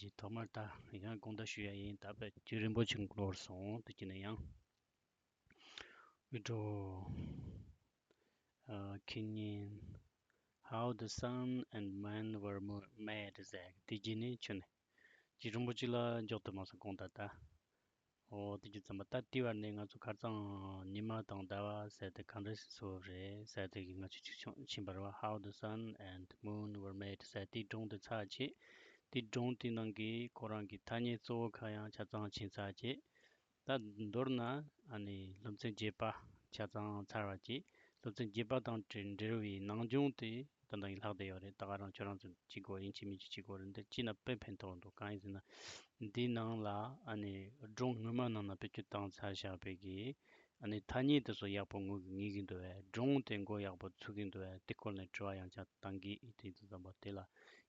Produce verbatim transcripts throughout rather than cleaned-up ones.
ཀྱི་ཐོག་མར་ད་ཡང་དགོངས་དག་ཞུ་ཡ་ཡིན། ད་དཔེ་དུས་རིང་པོ་ཞིག་འགོར་སོང་། དེ་ཀྱི་ནས་ཡང་འུད་སྒྲོག Kinyin, How the Sun and Moon Were Mo- Made ཟེར་དེ་ཀྱི་ནས་ཆུ་ནས་ཀྱི་རིང་པོ་ཅིག་ལ་འཇོག་ཏུ་མ་སོང་། དགོངས་དག་ད། འོ་དེ་ཀྱི་ཙམ་པ་ད་དེ་བར་ནས་ང་ཚོ་ཁ་རྩང་ཉི་མ་དང་ཟླ་བ་ཟེར་དེ་ག་འདྲ་ཞིག་བཟོ་རེད་ཟེར་དེ་གི་ང་ཚོ་ཅིག་ཕྱིན་པ་རེད་བ། How the Sun and Moon Were Made ཟེར་དེའི་སྒྲུང་དེ་ཚར་བྱས། དེའི་སྒྲུང་དེའི་ནང་གི་ཁོ་རང་གི་ཐ་སྙད་གཙོ་བོ་ཁག་ཡང་ཆ་ཚང་ཕྱིན་ཚར་བྱས། ད་མདོར་ན་ཨ་ནི་སློབ་ཚན་བརྒྱད་པ་ཆ་ཚང་ཚར་བ་བྱས། སློབ་ཚན་བརྒྱད་པ་དང་འབྲེལ་འབྲེལ་བའི་ནང་སྦྱོང་དེ་ད་ལྟ་ཡིན་ལྷག་བསྡད་ཡོད་རེད། ད་ག་རང་ཁྱོད་རང་ཚོ་བྱེད་དགོས་ཡིན་གཅིག་མིན་གཅིག་བྱེད་དགོས་རེད། འདི་ཅི་ན་དཔེ་ཕན་ཐོགས་འདུག་གང་ཡིན་ཟེར་ན། འདིའི་ནང་ལ་ཨ་ནི་སྒྲུང་སྔོན་མ་ནང་ན་བེད་སྤྱོད་བཏང་ཚར་བཞག་པའི་གི་ཨ་ནི་ཐ་སྙད་དེ་ཚོ་ཡག་པོ་ངོས་ཀྱིས་ངེས་ཀྱི་འདུག་བས། སྒྲུང་དེ་མགོ་ཡག་པོ་ཚུགས་ཀྱི་འདུག་བས། དེ་སྐོར་ནས་དྲི་བ་ཡང་བསྐྱར་བཏང་གི་ཡིན། དེ་ཚོ་ཙམ་པ་དེ་ལ་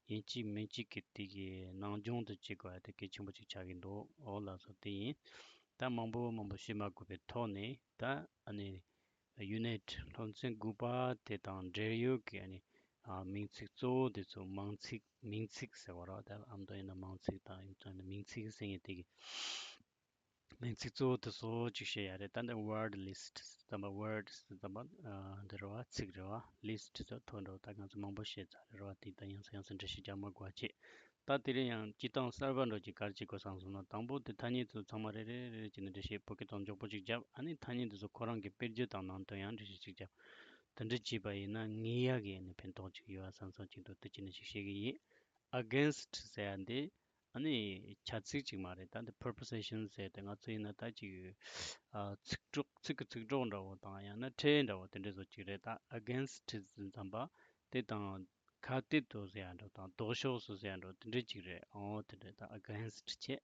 ཡིན་གཅིག་མིན་གཅིག་གི་དེ་གི་ནང་སྦྱོང་དུ་བྱེད་དགོས་ཡ་དེ་གལ་ཆེན་པོ་ཅིག་ཆགས་ཀྱི་འདུག་འོ་ལགས་སོ། དེ་ཡིན། ད་མང་པོ་མང་པོ་བཤད་མ་དགོས་པའི་ཐོག་ནས་ད་ཨ་ནི་ཡུ་ནིཊ་སློབ་ཚན་དགུ་པ་དེ་དང་འབྲེལ་ཡོད་ཀྱི་ཨ་ནི་ཨ་མིང་ཚིག་གཙོ་བོ་དེ་ཚོ་མིང་ཚིག་མིང་ཚིག་ཟེར་བ་རེད། ད་ཨ་མདོ་ཡིན་ན་མིང་ཚིག་དང་ཡིན་ཙང་ནི་མིང་ཚིག་ཟེར་མཁན་དེ་གི་མིང་ཚིག་གཙོ་བོ་དེ་ཚོ་ཅིག་བཤད་ཡ་རེད། ད་འདི་ཝར་ཌི་ལིསྟ་ཙམ་པ། ཝར་ཌི་ཙམ་པ་ཨ་འདི་རེད་བ། ཚིག་རེད་བ། ལིསྟ་ཚོ་ཐོ་འདྲ་བོ། ད་ང་ཚོ་མང་པོ་བཤད་ཚར་རེད་བ། དེ་ད་ཡང་སེ་ཡང་སེ་འགྲེལ་བཤད་རྒྱག་མ་དགོས་པ་བྱས། ད་དེ་རིང་ཡང་སྤྱིར་བཏང་གསར་པ་འགྲོ་གི་ག་རེ་བྱེད་དགོས་བསམ་སོང་ན། དང་པོ་དེ་ཐ་སྙད་ཚོ་ཚང་མ་རེ་རེ་རེ་རེ་བྱས་ནས་འགྲེལ་བཤད་བོད་སྐད་དང་མགྱོགས་པོ་ཅིག་བརྒྱབ། ཨ་ནི་ཐ་སྙད་འདི་ཚོ་ཁོ་རང་གི་དཔེར་བརྗོད་དང་ནང་དོན་ཡང་འགྲེལ་བཤད་ཅིག་བརྒྱབ། དེ་འདྲ་བྱས་པ་ཡིན་ན་ངེས་ཡག་གི་ཨ་ནི་ཕན་ཐོགས་ཅིག་ཡོད་བསམ་སོང་། ཅིག་འདུག་དེ་བྱས་ནས་ཅིག་བཤད་གི་ཡིན། ཨ་གེན་སི་ཊི་ཟེར་ཡ་འདི་ཨ་ནི་བྱ་ཚིག་ཅིག་མ་རེད། ད་འདི་པོ་རི་པོ་ཟི་ཤན་ཟེར་ཏེ་ང་ཚོ་ཡིན་ན་ད་ཅིག་ཨ་ཚིག་གྲོགས་ཚིག་གི་ཚིག་གྲོགས་འདྲ་བོ་དང་ཡང་ན་ཕྲད་འདྲ་བོ་དེ་འདྲ་བཟོ་ཅིག་རེད། ད་ཨ་གེན་སི་ཊི་ཟེར་ཙམ་པ་དེ་དང་ཁ་གཏད་དུ་ཟེར་ཡ་འདྲ་དང་ལྡོག་ཕྱོགས་སུ་ཟེར་ཡ་འདྲ་དེ་འདྲ་ཅིག་རེད། འོ་དེ་འདྲ། ད་ཨ་གེན་སི་ཊི་བྱས།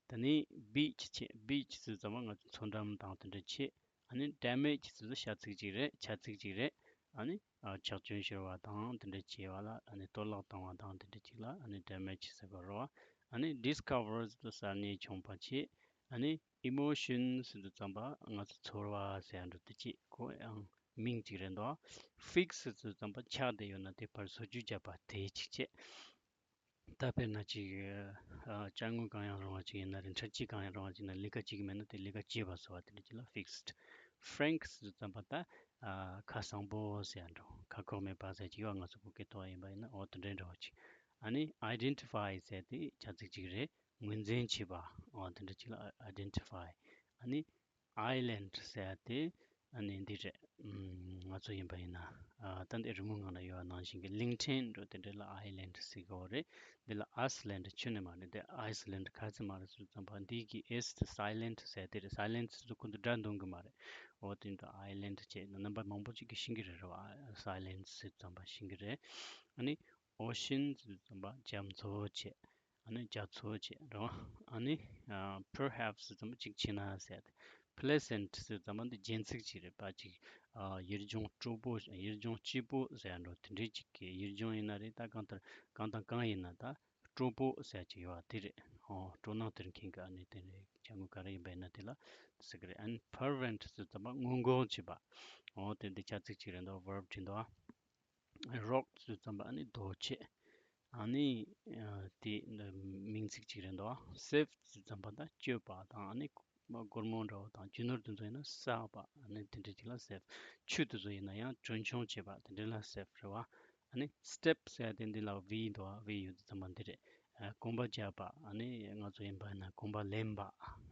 ད་ནི་བྷི་ཆི་བྱས། བྷི་ཆི་ཟེར་ཙམ་པ་ང་ཚོ་མཚོ་འགྲམ་དང་དེ་འདྲ་བྱས། ཨ་ནི་ཌེ་མེཇ་ཟེར་ཚོ་བྱ་ཚིག་ཅིག་རེད། བྱ་ཚིག་ཅིག་རེད། ཨ་ནི་ཨ་ཆག་སྐྱོན་ཤོར་བ་དང་དེ་འདྲ་བྱས་པ་ལ་ཨ་ནི་གཏོར་བརླག་བཏང་བ་དང་དེ་འདྲ་ཅིག་ལ་ཨ་ནི་ཌེ་མེཇ་ཟེར་གོ་རེད་བ། ཨ་ནི་ཌིས་ཁ་བར་ཟེར་ཚོ་གསར་རྙེད་བྱུང་བ་བྱས། ཨ་ནི་ཨི་མོ་ཤན་ཟེར་ཚོ་ཙམ་པ་ང་ཚོ་ཚོར་བ་ཟེར་ཡ་འདྲ་དེ་བྱས། ཁོ་ཡང་མིང་ཅིག་རེད་འདུག་ཕིག་སི་ཟེར་ཚོ་ཙམ་པ་ཆགས་བསྡད་ཡོད་ན་དེ་ཕར་བཟོ་བཅོས་བརྒྱབ་པ་དེ་ཅིག་བྱས། ད་དཔེར་ན་ཅིག་ཨ་ཅ་དངོས་གང་ཡང་རུང་བ་ཅིག་ཡིན་ན་རེད། འཕྲུལ་ཆས་གང་ཡང་རུང་བ་ཅིག་ཡིན་ན་ལས་ཀ་བྱེད་ཀྱི་མེད་ན་དེ་ལས་ཀ་བྱེད་པ་བཟོ་བ་དེ་འདྲ་ཅིག་ལ་ཕིག་སི་ཌི། ཕ་རེང་ཀི་ཟེར་ཙམ་པ་ད་ཨ་ཁ་གསང་པོ་ཟེར་ཡ་འདྲ། ཁ་ཁོག་མེད་པ་ཟེར་ཅིག་ཡོད་ང་ཚོ་བོད་སྐད་ཐོག་ཡིན་པ་ཡིན་ན། འོ་དེ་འདྲའི་འདྲ་བོ་ཅིག་ཨ་ནི་ཨའི་ཌེན་ཊི་ཕའི་ཟེར་དེ་བྱ་ཚིག་ཅིག་རེད། ངོས་འཛིན་བྱེད་པ། འོ་དེ་འདྲ་ཅིག་ལ་ཨའི་ཌེན་ཊི་ཕའི། ཨ་ནི་ཨའི་ལེན་ཌི་ཟེར་ཡ་དེ་ཨ་ནི་འདི་རེད། ཨམ་ང་ཚོ་ཡིན་པ་ཡིན་ན་ཨ་ད་འདི་རི་མོ་ནང་ལ་ཡོད་པ་ནང་བཞིན་གྱི་གླིང་ཕྲན་འདྲ་དེ་འདྲ་ལ་ཨའི་ལེན་ཌི་ཟེར་གི་ཡོད་རེད། འདི་ལ་ཨའི་སི་ལེན་ཌི་ཁྱོན་ནས་མ་རེད། འདི་ཨའི་སི་ལེན་ཌི་ག་ཚོད་མ་རེད་ཟེར་ཙམ་པ་འདི་གི་ཨེ་སི་དེ་སའི་ལེན་ཌི་ཟེར་དེ་རེད། སའི་ལེན་ཌི་ཟེར་ཁོ་འདི་སྒྲ་འདོན་གི་མ་རེད། འོ་དེ་འདྲ་ཨའི་ལེན་ཌི་བྱས་ན་རྣམ་པ་མང་པོ་ཅིག་གིས་ཤེས་ཀྱི་རེད་རེད་བ། སའི་ལེན་ཌི་ཟེར་ཙམ་པ་ཤེས་ཀྱི་རེད། ཨ་ནི་ཨོ་ཤན་ཟེར་ཙམ་པ་རྒྱ་མཚོ་བྱས། ཨ་ནི་རྒྱ་མཚོ་བྱས་རེད་བ། ཨ་ནི་ཨ་པེར་ཧེབ་སི་ཙམ་པ་གཅིག་བྱས་ན་ཟེར་ཏེ། པི་ལེ་སེན་ཊི་ཟེར་ཙམ་པ་འདི་རྒྱན་ཚིག་ཅིག་རེད་པ། ཅིག་ཨ་ཡུལ་ལྗོངས་སྤྲོ་པོ། ཡུལ་ལྗོངས་སྐྱིད་པོ་ཟེར་ཡ་འདྲ་དེ་འདྲའི་ཅིག་གི་ཡུལ་ལྗོངས་ཡིན་ན་རེད། ད་གང་ལྟར་གང་དང་གང་ཡིན་ན་ད་སྤྲོ་པོ་ཟེར་ཡ་ཅིག་ཡོད་པ་དེ་རེད། ཨོ་སྤྲོ་སྣང་སྟེར་མཁན་གྱི་ཨ་ནི་དེ་རེད། བྱ་དངོས་ག་རེ་ཡིན་པ་ཡིན་ན་དེ་ལ་ཟེར་གི་རེད། ཨ་ནི་ཕར་ཝེན་ཊི་ཟེར་ཙམ་པ་སྔོན་འགོག་བྱེད་པ། ཨོ་དེ་འདི་བྱ་ཚིག་ཅིག་རེད་འདུག་ཝར་བ་བྲིས་འདུག་ཨ། རོག་ཟེར་ཙམ་པ་ཨ་ནི་རྡོ་ཆས། ཨ་ནི་ཨ་དེ་འདི་མིང་ཚིག་ཅིག་རེད་འདུག་ཨ། སེབ་ཟེར་ཙམ་པ་ད་སྐྱོབ་པ་དང་ཨ་ནི་སྒོར་མོ་འདྲ་བོ་དང་རྒྱུ་ནོར་དེ་ཚོ་ཡིན་ན་བསགས་པ། ཨ་ནི་དེ་འདྲ་ཅིག་ལ་སེབ། ཆུ་དེ་ཚོ་ཡིན་ན་ཡང་གྲོན་ཆུང་བྱེད་པ་དེ་འདྲ་ལ་སེབ་རེད་བ། ཨ་ནི་སི་ཊེབ་ཟེར་ཡ་དེ་འདི་ལ་ཝི་འདུག་ཨ། ཝི་ཡོད་དུས་ཙམ་པ་འདི་རེད། ཨ་གོམ་པ་རྒྱག་པ། ཨ་ནི་ང་ཚོ་ཡིན་པ་ཡིན་ན་གོམ་པ་ལེན་པ།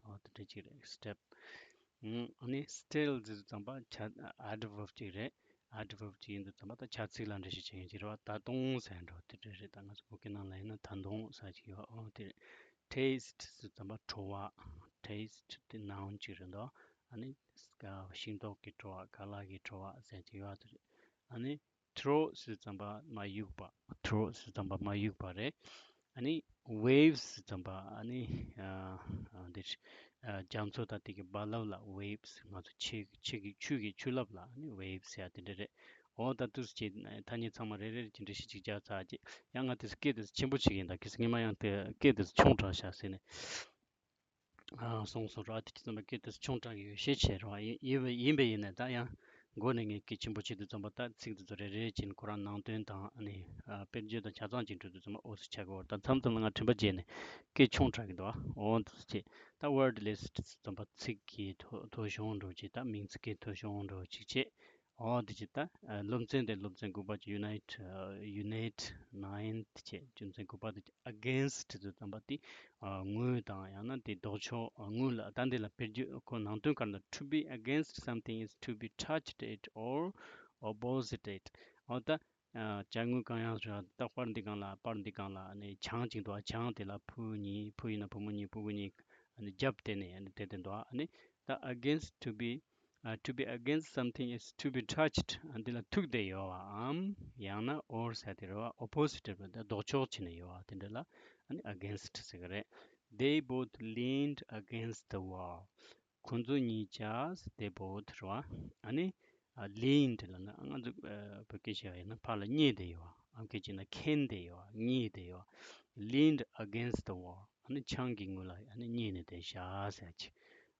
འོ་དེ་འདྲ་ཅིག་རེད། སི་ཊེབ། ཨ་ནི་སི་ཊིལ་ཟེར་དུས་ཙམ་པ་ཆ་ཨེ་ཌི་ཝར་བ་ཅིག་རེད། ཨེ་ཌི་ཝར་བ་ཅིག་ཡིན་དུས་ཙམ་པ་ད་བྱ་ཚིག་ལ་འགྲེལ་བཤད་བྱེད་མཁན་ཅིག་རེད་བ། ད་དུང་ཟེར་འགྲོ་དེ་འདྲ་རེད། ད་ང་ཚོ་བོད་སྐད་ནང་ལ་ཡིན་ན་ད་དུང་ཟེར་ཅིག་ཡོད། འོ་དེ་རེད། ཊེ་སི་ཊི་ཟེར་དུས་ཙམ་པ་བྲོ་བ། ཊེ་སི་ཊི་དེ་ནའུན་ཅིག་རེད་འདུག་ཨ་ནི་ཤིང་ཏོག་གི་བྲོ་བ། ཁ་ལག་གི་བྲོ་བ་ཟེར་ཅིག་ཡོད་དེ་རེད། ཨ་ནི་ཐྲོ་ཟེར་དུས་ཙམ་པ་མ་གཡུག་པ། ཐྲོ་ཟེར་དུས་ཙམ་པ་མ་གཡུག་པ་རེད། ཨ་ནི་ཝེབ་ཟེར་དུས་ཙམ་པ་ཨ་ནི་ཨ་ཨ་འདིར་ཨ་རྒྱ་མཚོ་དང་དེ་གི་རྦ་རླབས་ལ་ཝེབ་ཟེར། ང་ཚོ་ཆུ་ཆུ་གི་ཆུ་གི་ཆུ་རླབས་ལ་ཨ་ནི་ཝེབ་ཟེར་ཡ་དེ་འདྲ་རེད། འོ་ད་དུས་ཀྱི་ཐ་སྙད་ཚང་མ་རེ་རེ་ཀྱི་འགྲེལ་བཤད་ཅིག་རྒྱག་ཚར་རྗེས་ཡང་ང་དེ་སྐད་དེ་ཆེན་པོ་ཞིག་ཡིན། ད་གལ་སྲིད་ངས་མ་ཡང་དེ་སྐད་དེ་ཆུང་དྲགས་ཤག་ཟེར་ནས། ཨ་སོང་སོང་ར། དེ་ཅི་ཙམ་པ་སྐད་དེ་ཆུང་དྲགས་ཡོད་ཤས་ཆེ་ར། ཡིན་ཡིན་པ་ཡིན་པ་ཡིན་ན་ད་ཡང་ མགོ་ནས་ངས་སྐད་ཆེན་པོ་བྱེད་དུས་ཙམ་པ་ད་ཚིག་འདི་ཚོ་རེ་རེ་བྱས་ནས་ཁོ་རང་ནང་དོན་དང་ཨ་ནི་ཨ་དཔེར་བརྗོད་དང་ཆ་ཚང་ཅིག་འབྲི་དུས་ཙམ་པ་འོ་སུ་ཆགས་ཀྱི་བར་ད་མཚམས་མཚམས་ལ་ང་དྲན་པ་བརྗེད་ནས་སྐད་ཆུང་དྲགས་ཀྱི་འདུག་ཨ། འོ་འདི་ཚོ་བྱས། ད་word list ཙམ་པ་ཚིག་གི་ཐོ་ཐོ་གཞུང་འདྲ་བོ་ཅིག་ད་མིང་ཚིག་གི་ཐོ་གཞུང་འདྲ་བོ་ཅིག་བྱས། འོ་འདི་ཅིག་ད་ཨ་སློབ་ཚན་དེ་སློབ་ཚན་དགུ་པ་ཅིག unit unit nine བྱས་རྒྱུ་མཚན་དགུ་པ་དེ་against ཙམ་པ་དེ་ཨ་ངོས་དང་ཡང་ན་དེ་ལྡོག་ཕྱོགས་ཨ་ངོས་ལ་ད་འདི་ལ་དཔེར་བརྗོད་ཁོ་ནང་དོན་ག་རེ་ལ to be against something is to be touched it or opposed it. འོ་ད་ཨ་ཅ་དངོས་གང་ཡང་ཞིག་ད་པར་འདི་སྒང་ལ་པར་འདི་སྒང་ལ་ཨ་ནི་ཆང་ཅིག་འདུག་ཨ་ཆང་དེ་ལ་ཕུ་གཉིས་ཕུ་ཡིན་ན་བུ་མོ་གཉིས་ཕྲུ་གུ་གཉིས་ཨ་ནི་རྒྱབ་དེ་ནས་ཨ་ནི་དེ་དེ་འདུག་ཨ་ནི་ད་against to be ཨ་to be against something is to be touched ཨ་འདི་ལ་ཐུག་བསྡད་ཡོད་པའམ་ཡང་ན་or ཟེར་དེ་རེད་བ། opposite རེད་བ། ད་ལྡོག་ཕྱོགས་བྱས་ནས་ཡོད་པ་དེ་འདྲ་ལ་ཨ་ནི་against ཟེར་གི་རེད། They both leaned against the wall. ཁོ་ཚོ་གཉིས་ཀྱིས་དེ་བོད་རེད་བ། ཨ་ནི་ཨ་leaned ལབ་ན་ང་ཚོ་ཨ་བོད་སྐད་བཤད་པ་ཡིན་ན་ཕར་ལ་བསྙེས་བསྡད་ཡོད་པ། ཨམ་སྐད་བྱས་ན་འཁེན་བསྡད་ཡོད་པ། བསྙེས་བསྡད་ཡོད་པ། Leaned against the wall. ཨ་ནི་ཆང་གི་ངོས་ལ་ཨ་ནི་བསྙེས་ནས་བསྡད་ཤག་ཟེར་ཅིག་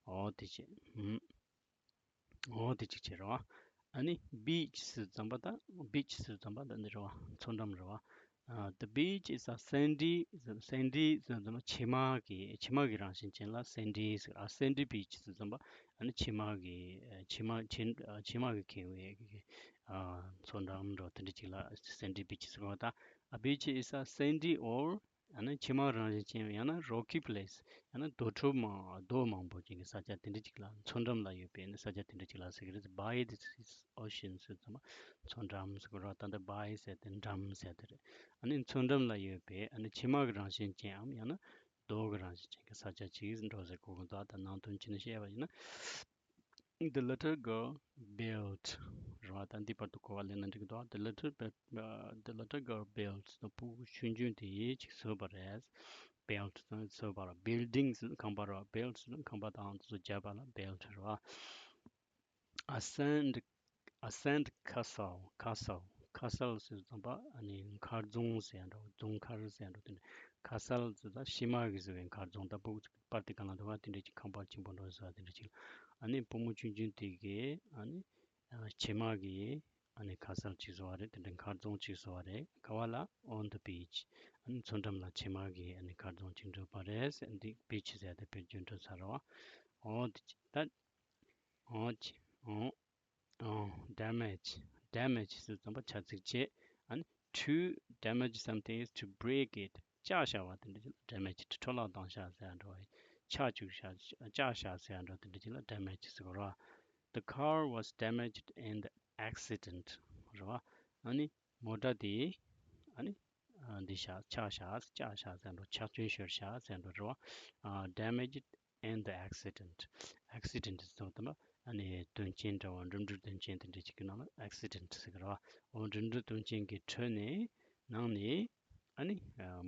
འོ་དེ་བྱས། ཧུམ། འོ་དེ་གཅིག་བྱས་རེད་བ། ཨ་ནི་beach ཟེར་ཙམ་པ་ད་beach ཟེར་ཙམ་པ་ད་འདི་རེད་བ། མཚོ་འགྲམ་རེད་བ། ཨ། The beach is a sandy, sandy ཟེར་ཙམ་པ་བྱེ་མ་གི་བྱེ་མ་གི་རང་བཞིན་ཅན་ལ་sandy ཟེར། ཨ། Sandy beach ཟེར་ཙམ་པ་ཨ་ནི་བྱེ་མ་གི་བྱེ་མ་བྱེ་བྱེ་མ་གི་ཁེངས་པའི་ཨ་མཚོ་འགྲམ་འདྲ་བོ་དེ་འདྲ་ཅིག་ལ་sandy beach ཟེར་བ་ད། A beach is a sandy or ཨ་ནི་བྱེ་མ་རང་བཞིན་ཅན་ཡང་ན་rocky place ཡང་ན་རྡོ་གྲུ་མང་རྡོ་མང་པོ་ཅན་གྱི་ས་ཆ་དེ་འདྲ་ཅིག་ལ་མཚོ་འགྲམ་ལ་ཡོད་པའི་ནི་ས་ཆ་དེ་འདྲ་ཅིག་ལ་ཟེར་གི་རེད། By the ocean ཟེར་ཙམ་པ་མཚོ་འགྲམ་ཟེར་གི་རེད། ད་ལྟ་by ཟེར་དེ་འགྲམ་ཟེར་དེ་རེད། ཨ་ནི་མཚོ་འགྲམ་ལ་ཡོད་པའི་ཨ་ནི་བྱེ་མ་གི་རང་བཞིན་ཅན་འམ་ཡང་ན་རྡོ་གི་རང་བཞིན་ཅན་གྱི་ས་ཆ་ཅིག་འགྲོ་ཟེར་གོ་གི་འདུག་ད་ནང་དོན་བྱས་ནས་བཤད་པ་ཡིན་ན། The little girl built རེད་བ། ད་འདི་བར་དུ་གོ་བ་ལེན་ན་འགྲིག་གི་འདུག The little bit, uh, the little girl built ད་ཕྲུ་གུ་ཆུང་ཆུང་དེ་ཅིག་བཟོས་པ་རེད། Built བཟོས་པ་རེད། Building ཟེར་ཁང་པ་རེད་བ། Built ཟེར་ཁང་པ་དང་དེ་ཚོ་བརྒྱབ་པ་ལ་built རེད་བ། A sand, a sand castle, castle, castle ཟེར་ཙམ་པ་ཨ་ནི་མཁར་རྫོང་ཟེར་ཡ་འདྲ་བོ། རྫོང་མཁར་ཟེར་ཡ་འདྲ་བོ་དེ་འདྲ། castle ཟེར་ད་ཤི་མ་གི་བཟོས་པའི་མཁར་རྫོང་ད་ཕྲུ་གུ་པར་དེ་གང་ལ་འདུག་ག་དེ་འདྲ་ཅིག་ཁང་པ་ཆེན་པོ་འདྲ་བཟོ་བ་དེ་འདྲ་ཅིག་ཨ་ནི་བུ་མོ་ཆུང་ཆུང་དེ་གིས་ཨ་ནི་ཨ་བྱེ་མ་གི་ཨ་ནི་castle ཅིག་བཟོ་བ་རེད། དེ་འདྲ་མཁར་རྫོང་ཅིག་བཟོ་བ་རེད། ག་བ་ལ། On the beach ཨ་ནི་མཚོ་འགྲམ་ལ་བྱེ་མ་གི་ཨ་ནི་མཁར་རྫོང་ཅིག་འགྲུབ་པ་རེད་ཟེར། འདི་beach ཟེར་དེ་དཔེར་བརྗོད་འགྲོ་ཚར་བ། འོ་དེ་ད། འོ་ཅི། འོ། འོ། damage, damage ཟེར་ཙམ་པ་བྱ་ཚིག་བྱས། ཨ་ནི་to damage something is to break it. བཅག་བཞག་པ་དེ་འདྲ་ཅིག་ལ་damage འཕྲོ་བརླག་བཏང་བཞག་ཟེར་ཡ་འདྲ་བ། ཆག་བཅུག་བཞག་བཅག་བཞག་ཟེར་ཡ་འདྲ་དེ་འདྲ་ཅིག་ལ་damage ཟེར་གོ་ར། The car was damaged in the accident ར་བ། ཨ་ནི་མོ་ཊ་དེ་ཨ་ནི་ཨ་འདི་བཞག་ཆག་བཞག་བཅག་བཞག་ཟེར་འགྲོ། ཆག་སྐྱོན་ཤོར་བཞག་ཟེར་འགྲོ་རེད་བ། ཨ། damaged in the accident. accident ཟེར་དུས་ཨ་ནི་དོན་རྐྱེན་འདྲ་བ། འགྲིམ་འགྲུལ་དོན་རྐྱེན་དེ་འདྲ་ཅིག་གི་ནང་ལ་accident ཟེར་གི་རེད་བ། འོ། འགྲིམ་འགྲུལ་དོན་རྐྱེན་གྱི་ཁྲོད་ནས་ནང་ནས་ཨ་ནི་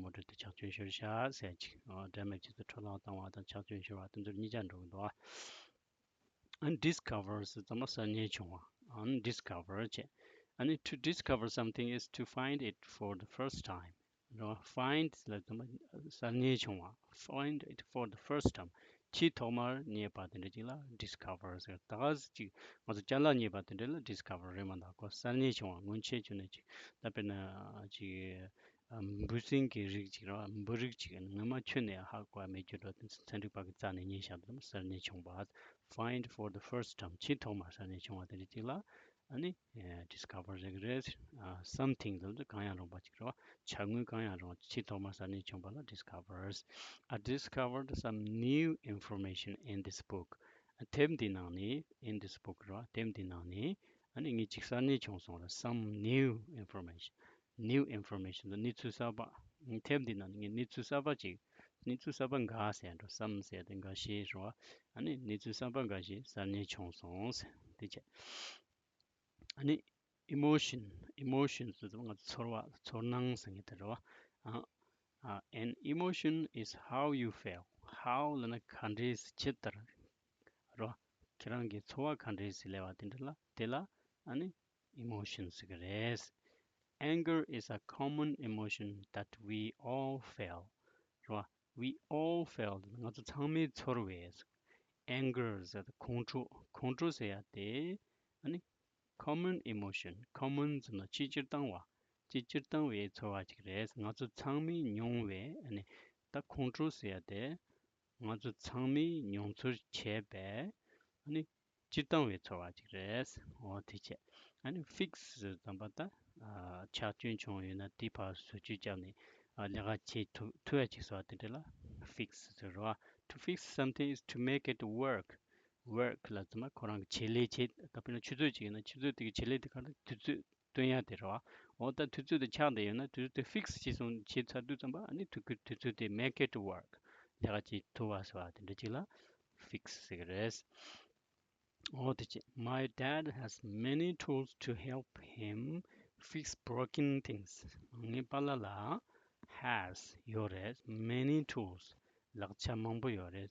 མོ་ཊ་དེ་ཆག་སྐྱོན་ཤོར་བཞག་ཟེར་ཅིག་འོ། damage ཟེར་འཕྲོ་བརླག་བཏང་བ་དང་ཆག་སྐྱོན་ཤོར་བ་དེ་ཚོ་གཉིས་ཆ་འགྲོ་གི་འདུག་བ། And discover ཟེར་ཙམ་པ་གསར་རྙེད་བྱུང་བ། And discover བྱས། ཨ་ནི་to discover something is to find it for the first time. རེད་བ། find ལབ་ཙམ་པ་གསར་རྙེད་བྱུང་བ། Find it for the first time. ཆེས་ཐོག་མར་རྙེད་པ་དེ་འདྲ་ཅིག་ལ་discover ཟེར། ད་ག་ཟེ་ཅིག་ང་ཚོ་ཅ་ལག་རྙེད་པ་དེ་འདྲ་ལ་discover རེད་མ་གཏོགས་གསར་རྙེད་བྱུང་བ་སྔོན་ཆད་བྱུང་ནས་ཅིག་ད་དཔེར་ན་ཅིག་ཨ། འབུ་སྲིན་གྱི་རིགས་ཅིག་རེད་བ། འབུ་རིགས་ཅིག་སྔོན་མ་ཁྱོན་ནས་ཧ་གོ་བ་མེད་རྒྱུ་འདྲ་དེ་ཚན་རིག་པ་གིས་རྩད་ནས་རྙེད་བཞག་པ་དེ་གསར་རྙེད་བྱུང་བ། Find for the first time. ཆེས་ཐོག་མར་གསར་རྙེད་བྱུང་བ་དེ་འདྲ་ཅིག་ལ་ཨ་ནི་discover ཟེར་གི་རེད། ཨ། something ཟེར་དུས་གང་ཡང་རུང་བ་ཅིག་རེད་བ། བྱ་དངོས་གང་ཡང་རུང་བ་ཆེས་ཐོག་མར་གསར་རྙེད་བྱུང་བ་ལ་discovers. I discovered some new information in this book. དེབ་འདིའི་ནང་ནས། in this book རེད་བ། དེབ་འདིའི་ནང་ནས་ཨ་ནི་ངས་ཅིག་གསར་རྙེད་བྱུང་སོང་ར། some new information. new information དེ་གནས་ཚུལ་གསར་པ། དེབ་འདི་ནང་ནས་ངས་གནས་ཚུལ་གསར་པ་ཅིག་གནས་ཚུལ་གསར་པ་འགའ་ཟེར་འགྲོ། some ཟེར་དེ་འགའ་ཤས་རེད་བ། ཨ་ནི་གནས་ཚུལ་གསར་པ་འགའ་ཤས་གསར་རྙེད་བྱུང་སོང་ཟེར་དེ་བྱས། ཨ་ནི་emotion. emotion ཟེར་དུས་ང་ཚོ་ཚོར་བ། ཚོར་སྣང་ཟེར་མཁན་དེ་རེད་བ། ཨ། ཨ། An emotion is how you feel. how ལབ་ན་ག་འདྲས་ཇི་ལྟར་རོ། ཁྱེད་རང་གི་ཚོར་བ་ག་འདྲས་སེ་སླེབས་པ་དེ་འདྲ་ལ། དེ་ལ་ཨ་ནི་emotion ཟེར་གི་རེད། Anger is a common emotion that we all feel. རོ། we all feel ང་ཚོ་ཚང་མས་ཚོར་བས། anger ཟེར་ཏེ་ཁོང་ཁྲོ། ཁོང་ཁྲོ་ཟེར་ཡ་དེ་ཨ་ནི་ common emotion. Common ཟེར་ན་ཆེས་སྤྱིར་བཏང་བ། ཆེས་སྤྱིར་བཏང་བའི་ཚོར་བ་ཅིག་རེད། ང་ཚོ་ཚང་མས་མྱོང་བའི་ཨ་ནི་ད་ཁོང་ཁྲོ་ཟེར་ཡ་དེ། ང་ཚོ་ཚང་མས་མྱོང་ཚོར་བྱས་པའི་ཨ་ནི་སྤྱིར་བཏང་བའི་ཚོར་བ་ཅིག་རེད། འོ་དེ་བྱས། ཨ་ནི་ཕིག་སི་ཟེར་དུས་ཙམ་པ་ད་ཨ་ཆག་སྐྱོན་བྱུང་ཡོད་ན་དེ་ཕར་བཟོ་བཅོས་བརྒྱབ་ནས་ཨ་ལས་ཀ་བྱེད་ཐུབ་ཐུབ་ཡ་ཅིག་བཟོ་བ་དེ་འདྲ་ལ་ཕིག་སི་ཟེར་རོ། To fix something is to make it work. Work ལབ་ཙམ་པ་ཁོ་རང་གི་བྱེད་ལས་བྱེད། ད་དཔེར་ན་ཆུ་ཚོད་ཅིག་ཡིན་ན་ཆུ་ཚོད་དེ་གི་བྱེད་ལས་དེ་ག་རེ་དུས་ཚོད་སྟོན་ཡ་དེ་རེད་བ། འོ་ད་དུས་ཚོད་དེ་ཆག་བསྡད་ཡོད་ན་དུས་ཚོད་དེ་ཕིག་སི་བྱས་སོང་བྱས་ཚར་དུས་ཙམ་པ་ཨ་ནི་དུས་ཀྱི་དུས་ཚོད་དེ་make it work ལས་ཀ་བྱེད་ཐུབ་པ་ཟེར་བ་དེ་འདྲ་ཅིག་ལ་ཕིག་སི་ཟེར་གི་རེད། འོ་དེ་ཅི། My dad has many tools to help him fix broken things. ངའི་པཱ་ལགས་ལ་has ཡོད་རེད། Many tools ལག་ཆ་མང་པོ་ཡོད་རེད།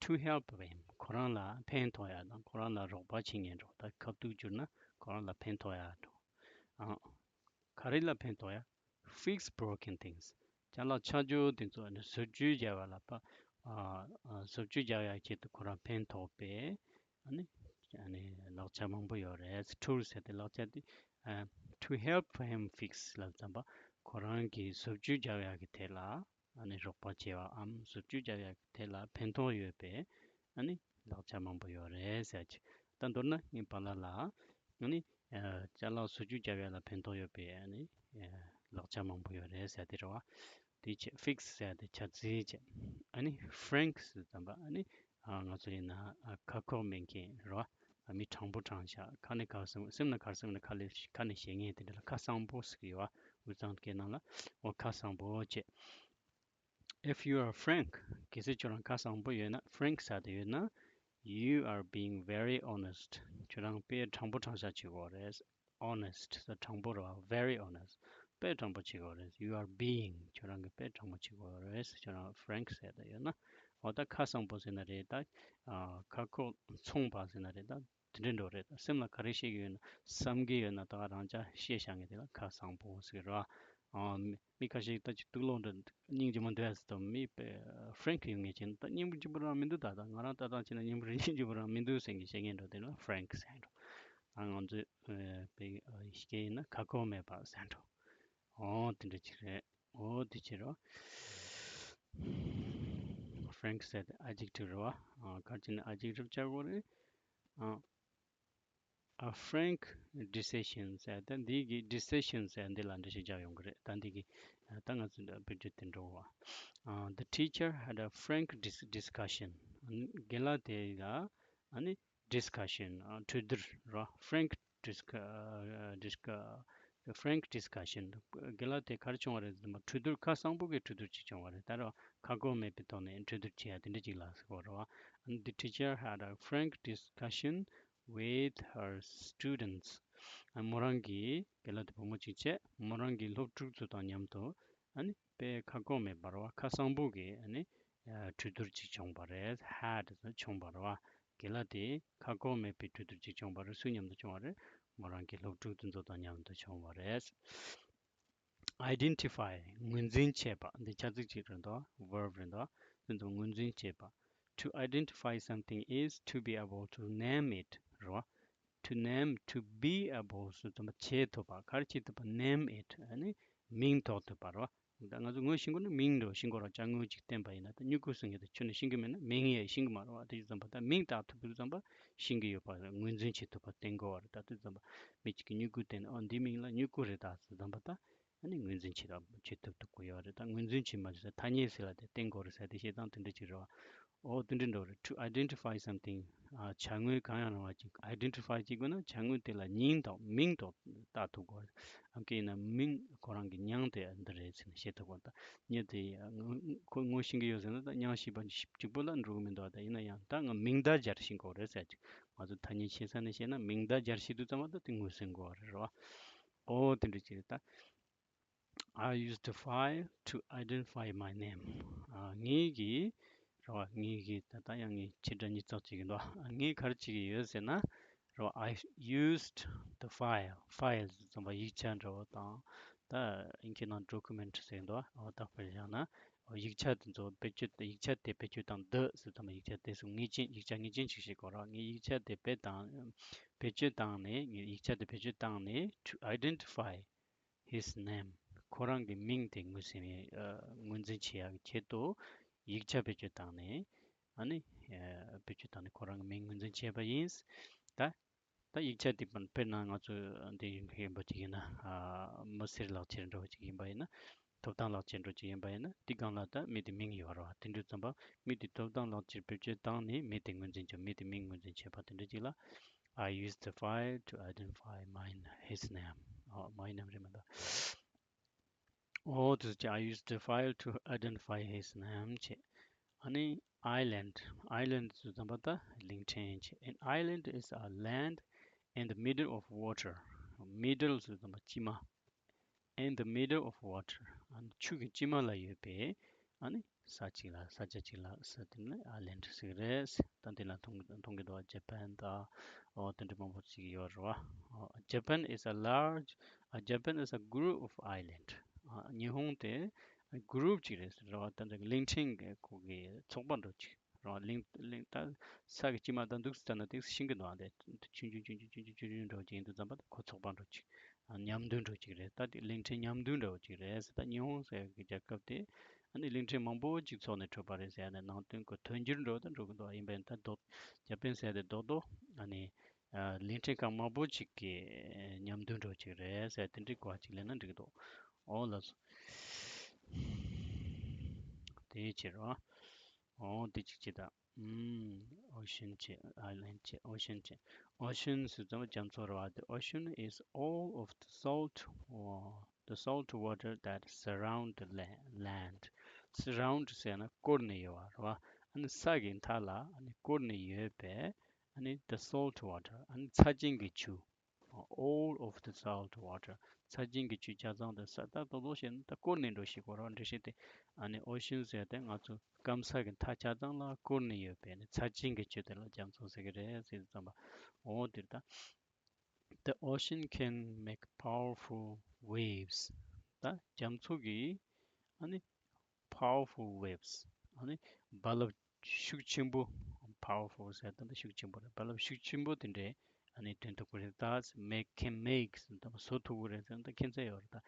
To help him ཁོ་རང་ལ་ཕན་ཐོགས་ཡ་དང་ཁོ་རང་ལ་རོགས་པ་བྱེད་མཁན་འགྲོ། ད་ཁ་ཐུག་བསྒྱུར་ན་ཁོ་རང་ལ་ཕན་ཐོགས་ཡ་འགྲོ། ཨ། ག་རེ་ལ་ཕན་ཐོགས་ཡ། Fix broken things. ཅ་ལག་ཆག་ཆག་དེ་ཚོ་ཨ་ནི་བཟོ་བཅོས་རྒྱག་པ་ལ་ཕ། ཨ། ཨ། བཟོ་བཅོས་རྒྱག་ཡག་ཆེད་དུ་ཁོ་རང་ཕན་ཐོགས་པའི་ཨ་ནི་ཨ་ནི་ལག་ཆ་མང་པོ་ཡོད་རེད། Tools ཟེར་ཏེ་ལག་ཆ་དེ། ཨ། To help him fix ལབ་ཙམ་པ་ཁོ་རང་གིས་བཟོ་བཅོས་རྒྱག་ཡག་གི་ཐད་ལ་ཨ་ནི་རོགས་པ་བྱེད་པའམ་བཟོ་བཅོས་རྒྱག་ཡག་གི་ཐད་ལ་ཕན་ཐོགས་ཡོད་པའི་ཨ་ནི་ལག་ཆ་མང་པོ་ཡོད་རེད་ཟེར་གྱི། ད་མདོར་ན་ངའི་པཱ་ལགས་ལ་ཨ་ནི་ཨ། ཅ་ལག་བཟོ་བཅོས་རྒྱག་ཡ་ལ་ཕན་ཐོགས་ཡོད་པའི་ཨ་ནི་ཨ། ལག་ཆ་མང་པོ་ཡོད་རེད་ཟེར་དེ་རེད་བ། དེ་བྱས་ཕིག་སི་ཟེར་དེ་བྱ་རྩིས་བྱས། ཨ་ནི་ཕ་རེང་ཀི་ཟེར་ཙམ་པ་ཨ་ནི་ཨ། ང་ཚོ་ཡིན་ན་ཨ། ཁ་ཁོག་མེད་མཁན་རེད་བ། ཨ། མི་དྲང་པོ་དྲང་བཞག་ཁ་ནས་ཁ་སང་སེམས་ནས་ཁ་སང་ནས་ཁ་ལས་ཁ་ནས་བཤད་མཁན་དེ་འདྲ་ལ་ཁ་གསང་པོ་ཟེར་གི་ཡོད་བ། དབུས་གཙང་སྐད་ནང་ལ་འོ་ཁ་གསང་པོ་བྱས། If you are frank གལ་སྲིད་ཁྱོད་རང་ཁ་གསང་པོ་ཡོད་ན། ཕ་རེང་ཀི་ཟེར་དེ་ཡོད་ན། You are being very honest. ཁྱོད་རང་དཔེ་དྲང་པོ་དྲང་བཞག་བྱེད་དགོས་རེད། Honest ཟེར་དྲང་པོ་རེད་བ། Very honest. དཔེ་དྲང་པོ་བྱེད་དགོས་རེད། You are being ཁྱོད་རང་གིས་དཔེ་དྲང་པོ་བྱེད་དགོས་རེད། ཁྱོད་རང་ཕ་རེང་ཀི་ཟེར་དེ་ཡོད་ན། འོ་ད་ཁ་གསང་པོ་ཟེར་ན་རེད་ད། ཨ། ཁ་ཁོག་མཚུངས་པ་ཟེར་ན་རེད་ད། དེ་འདྲ་འགྲོ་རེད། སེམས་ལ་ག་རེ་བཤད་ཀྱི་ཡོད་ན་བསམ་གྱི་ཡོད་ན་ད་ག་རང་ཅག་བཤད་བཞག་མཁན་དེ་ལ་ཁ་གསང་པོ་ཟེར་གི་རེད་བ། ཨ། མི་མི་ཁ་ཤས་ད་ཅིག་དུག་སློག་འདྲ་སྙིང་རྗེ་མོ་འདུག་ཨ་ཟེར་དུས་མི་ཕ་རེང་ཀི་ཡོད་མཁན་བྱས་ན་ད་སྙིང་རྗེ་པོ་རང་མི་འདུག་ད་ད་ང་རང་ལྟ་སྟངས་བྱས་ན་སྙིང་རྗེ་པོ་རང་མི་འདུག་ཟེར་མཁན་བཤད་མཁན་འགྲོ་དེ་ལ་ཕ་རེང་ཀི་ཟེར་འགྲོ། ད་ང་ཚོའི་ཨ། བོད་སྐད་ཡིན་ན་ཁ་ཁོག་མེད་པ་ཟེར་འགྲོ། འོ་དེ་འདྲ་ཅིག་རེད། འོ་དེ་ཅི་རེད། ཕ་རེང་ཀི་ཟེར་དེ་ཨེ་ཇེག་ཊིབ་རེད་བ། ཨ། ག་རེ་བྱས་ན་ཨེ་ཇེག་ཊིབ་བྱ་དགོས་རེད། ཨ། A frank decision ཟེར་ད་འདི་གི་decision ཟེར་འདི་ལ་འགྲེལ་བཤད་རྒྱག་ཡོང་གི་རེད། ད་འདི་གི་ད་ང་ཚོ་འདི་བེད་སྤྱོད་དེ་འགྲོ་བ། ཨ། The teacher had a frank dis- discussion. རྒན་ལགས་དེ་ལ་ཨ་ནི་discussion ཨ། གྲོས་བསྡུར་རོ། Frank disc- ཨ། disc- ཨ། Frank discussion རྒན་ལགས་དེ་ག་རེ་བྱུང་བ་རེད་ཟེར་ན་གྲོས་བསྡུར་ཁ་གསང་པོ་གི་གྲོས་བསྡུར་ཅིག་བྱུང་བ་རེད། ད་རོ་ཁ་ཁོག་མེད་པའི་ཐོག་ནས་གྲོས་བསྡུར་བྱེད་ཡ་དེ་འདྲ་ཅིག་ལ་ཟེར་གོ་རོ། And the teacher had a frank discussion with her students. ཨ། མོ་རང་གིས་རྒན་ལགས་དེ་བུ་མོ་གཅིག་བྱས་མོ་རང་གི་སློབ་ཕྲུག་ཚོ་དང་མཉམ་དུ་ཨ་ནི་དཔེ་ཁ་ཁོག་མེད་པར་བ་ཁ་གསང་པོ་གི་ཨ་ནི་གྲོས་བསྡུར་ཅིག་བྱུང་བ་རེད། Had བྱུང་བ་རེད་བ། རྒན་ལགས་དེ་ཁ་ཁོག་མེད་པའི་གྲོས་བསྡུར་ཅིག་བྱུང་བ་རེད། སུ་མཉམ་དུ་བྱུང་བ་རེད། མོ་རང་གི་སློབ་ཕྲུག་དེ་ཚོ་དང་མཉམ་དུ་བྱུང་བ་རེད། Identify ངོས་འཛིན་བྱེད་པ། འདི་བྱ་ཚིག་ཅིག་རེད་འདུག verb རེད་འདུག་དེ་ཚོ་ངོས་འཛིན་བྱེད་པ། To identify something is to be able to name it རོ། To name to be able ཟེར་དུས་བྱེད་ཐུབ་པ། ག་རེ་བྱེད་ཐུབ་པ། Name it ཨ་ནི་མིང་འདོགས་ཐུབ་པ་རོ། ད་ང་ཚོ་ངོས་ཤེས་དགོས་ན་མིང་འདྲ་ཤེས་དགོས་ར། ཅ་དངོས་ཅིག་བསྟན་པ་ཡིན་ན་ད་སྨྱུ་གུ་ཟེར་མཁན་དེ་ཁྱོན་ནས་ཤེས་ཀྱི་མེད་ན་མིང་ཡང་ཤེས་ཀྱི་མ་རེད་བ། དེ་ཙམ་པ་ད་མིང་བཏགས་ཐུབ་དུས་ཙམ་པ་ཤེས་ཀྱི་ཡོད་པ་ངོས་འཛིན་བྱེད་ཐུབ་པ་བསྟན་དགོས་བ་རེད། ད་དེ་ཙམ་པ་མི་གཅིག་གིས་སྨྱུ་གུ་བསྟན་ནས་ཨོ་འདི་མིང་ལ་སྨྱུ་གུ་རེད་ད་ཟེར་ཙམ་པ་ད་ཨ་ནི་ངོས་འཛིན་བྱེད་ཐུབ་བྱེད་ཐུབ་ཐུབ་དགོས་ཡོད་རེད། ད་ངོས་འཛིན་བྱེད་མ་ཐུབ་ས་ཐ་སྙད་ཟེར་ལ་དེ་བསྟན་དགོས་རེད་ཟེར་དེ་བཤད་སྟངས་དེ་འདྲ་ཅིག་རེད་བ། ཨོ་དེ་འདྲ་འདྲ་རེད། To identify something ཨ། བྱ་དངོས་གང་ཡང་རུང་བ་ཅིག་identify བྱེད་དགོས་ན་བྱ་དངོས་དེ་ལ་མིང་དང་མིང་དང་བཏགས་ཐུབ་དགོས། ཨ་མཁན་ཡིན་ན་མིང་ཁོ་རང་གི་མིང་དེ་འདི་རེད་ཟེར་ནས་བཤད་ཐུབ་དགོས། ད་མྱི་དེ་ཁོ་ངོ་ཤེས་ཀྱི་ཡོད་ཟེར་ན་ད་མྱིང་ཤེས་པ་གཅིག་པོ་ལ་འགྲོ་གི་མི་འདུག་ད་ཡིན་ན་ཡང་ད་ང་མིང་བརྡ་སྦྱར་ཤེས་དགོས་རེད་ཟེར་ཅིག་ང་ཚོ་ཐ་སྙད་ཤེས་ས་ནས་བཤད་ན་མིང་བརྡ་སྦྱར་ཤེས་དུས་ཙམ་པ་ད་དེ་ངོས་ཟིན་དགོས་པ་རེད་རོ། ཨོ་དེ་འདྲ་ཅིག་རེད་ད། I used the file to identify my name. ཨ། ངེད་ཀྱིས་རེད་བ། ངེད་ཀྱིས་ད་ལྟ་ཡང་ངས་ཁྱེད་དྲ་གཉིས་ཙག་ཅིག་ཡིན་འདུག་ཨ། ངས་ག་རེ་བྱེད་ཀྱི་ཡོད་ཟེར་ན་རེད་བ། I used the file. File ཟེར་ཙམ་པ་ཡིག་ཆ་འདྲ་བོ་དང་ ད་ཨིན་སྐད་ནང་document ཟེར་འདུག་འོ་ད་དཔེར་བཞག་ན། འོ་ཡིག་ཆ་དེ་ཚོ་བེད་སྤྱོད། ཡིག་ཆ་དེ་བེད་སྤྱོད་བཏང་། the ཟེར་དུས་ཡིག་ཆ་དེ་ཚོ་ངེས་ཅན། ཡིག་ཆ་ངེས་ཅན་ཅིག་བྱེད་དགོས་ར། ངས་ཡིག་ཆ་དེ་བེད་བཏང་། བེད་སྤྱོད་བཏང་ནས། ངས་ཡིག་ཆ་དེ་བེད་སྤྱོད་བཏང་ནས། to identify his name, ཁོ་རང་གི་མིང་དེ་ངོས་ཟིན། ཨ་ངོས་འཛིན་བྱེད་ཡག་གི་ཆེད་དུ་ཡིག་ཆ་བེད་སྤྱོད་བཏང་ནས། ཨ་ནི་ཨ་བེད་སྤྱོད་བཏང་ནས་ཁོ་རང་གི་མིང་ངོས་འཛིན་བྱས་པ་ཡིན། ད་ད་ཡིག་ཆ་དེ་དཔེར་ན་ང་ཚོ་འདི་ཡིན་པ་ཅིག་ཡིན་ན། ཨ་མི་སེར་ལག་ཁྱེར་འདྲ་བོ་ཅིག་ཡིན་པ་ཡིན་ན། ཐོབ་ཐང་ལག་ཁྱེར་འདྲ་བོ་ཅིག་ཡིན་པ་ཡིན་ན། དེ་སྒང་ལ་ད་མི་དེ་མིང་ཡོད་རེད་བ། དེ་འདྲ་ཙམ་པ་མི་དེ་ཐོབ་ཐང་ལག་ཁྱེར་བེད་སྤྱོད་བཏང་ནས་མི་དེ་ངོས་འཛིན་བྱེད། མི་དེ་མིང་ངོས་འཛིན་བྱེད་པ་དེ་འདྲ་ཅིག་ལ། I used the file to identify my his name. ཨ་my name རེད་མ་གཏོགས། འོ་དེ་ཚོ་བྱས། I used the file to identify his name བྱས། ཨ་ནི་island. Island ཟེར་ཙམ་པ་ད་གླིང་ཕྲན་བྱས། An island is a land in the middle of water. Middle ཟེར་ཙམ་པ་དཀྱིལ་མ། In the middle of water. ཨ་ནི་ཆུ་གི་དཀྱིལ་མ་ལ་ཡོད་པའི། ཨ་ནི་ས་གཅིག་ལ། ས་ཆ་གཅིག་ལ་ས་དེ་ནི་island ཟེར་གི་རེད། ད་འདི་ལ་མཐོང་མཐོང་གི་འདུག Japan དང་། འོ་དེ་འདྲ་མང་པོ་ཅིག་ཡོད་རེད་བ། འོ། Japan is a large, ཨ། Japan is a group of island. ཨ། ཉི་ཧོང་དེ་group ཅིག་རེད་ཟེར་བ། ད་འདི་གླིང་ཕྲན་གི་ཁོ་གི་ཚོགས་པ་འདྲ་ཅིག་རེད་བ། གླིང་གླིང་ད་ས་གི་དཀྱིལ་མ་ད་འདུག་ཟེར་ན་དེ་ཤིང་གི་འདུག་ཨ། དེ་ཆུང་ཆུང་ཆུང་ཆུང་ཆུང་ཆུང་འདྲ་ཅིག་ཡིན་དུས་ཙམ་པ་ཁོ་ཚོགས་པ་འདྲ་ཅིག་ཨ། མཉམ་འདུས་འདྲ་ཅིག་རེད། ད་དེ་གླིང་ཕྲན་མཉམ་འདུས་འདྲ་བོ་ཅིག་རེད་ཟེར། ད་ཉི་ཧོང་ཟེར་གི་རྒྱལ་ཁབ་དེ་ཨ་ནི་གླིང་ཕྲན་མང་པོ་ཅིག་ཚོགས་ནས་གྲུབ་པ་རེད་ཟེར་ཡ་ནི་ནང་དོན་གྱི་མཐུན་འགྱུར་འདྲ་བོ་ད་འགྲོ་གི་འདུག་ཨ། ཡིན་པས་ད་རྡོག Japan ཟེར་ཡ་དེ་རྡོག་རྡོག་ཨ་ནི་ཨ། གླིང་ཕྲན་ཁག་མང་པོ་ཅིག་གི་མཉམ་འདུས་འདྲ་བོ་ཅིག་རེད་ཟེར། དེ་འདྲའི་གོ་བ་ཅིག་ལེན་ན་འགྲིག་གི་འདུག་འོ་ལགས་སོ། དེའི་ཕྱིར་རོ། འོ་དེ་གཅིག་བྱས་དང་། ཨུམ། Ocean བྱས། Island བྱས། Ocean བྱས། Ocean ཟེར་ཙམ་རྒྱ་མཚོ་རེད་བ། The ocean is all of the salt, uh, the salt water that surround the la- land. Surround ཟེར་ན་བསྐོར་ནས་ཡོད་པ་རེད་བ། ཨ་ནི་ས་གི་མཐའ་ལ་ཨ་ནི་བསྐོར་ནས་ཡོད་པའི། ཨ་ནི་the salt water, ཨ་ནི་ཚྭ་ཅན་གྱི་ཆུ། All of the salt water. ཚྭ་ཅན་གྱི་ཆུ་ཆ་ཚང་དེ་ས་ད་རྡོག་རྡོག་བྱས་ན་ད་བསྐོར་ནས་འགྲོ་ཤེས་དགོས་རེད་བ། འགྲོ་ཤེས་དེ། ཨ་ནི་ocean ཟེར་དེ་ང་ཚོ་སྐམ་ས་གི་མཐའ་ཆ་ཚང་ལ་བསྐོར་ནས་ཡོད་པའི་ནི་ཚྭ་ཅན་གྱི་ཆུ་དེ་ལ་རྒྱ་མཚོ་ཟེར་གི་རེད་ཟེར་དུས་ཙམ་པ། འོ་དེ་རེད་ད། The ocean can make powerful waves. ད་རྒྱ་མཚོ་གི་ཨ་ནི་powerful waves. ཨ་ནི་རྦ་རླབས་ཤུགས་ཆེན་པོ། Powerful ཟེར་ད་ནི་ཤུགས་ཆེན་པོ་རེད། རྦ་རླབས་ཤུགས་ཆེན་པོ་དེ་འདྲས་ཨ་ནི་ཐོན་ཐུབ་ཀྱི་རེད། ད་make, can make ཟེར་ད་བཟོ་ཐུབ་ཀྱི་རེད་ཟེར་ན་ད་ཁྱད་མཚར་ཡོད་རེད། ད་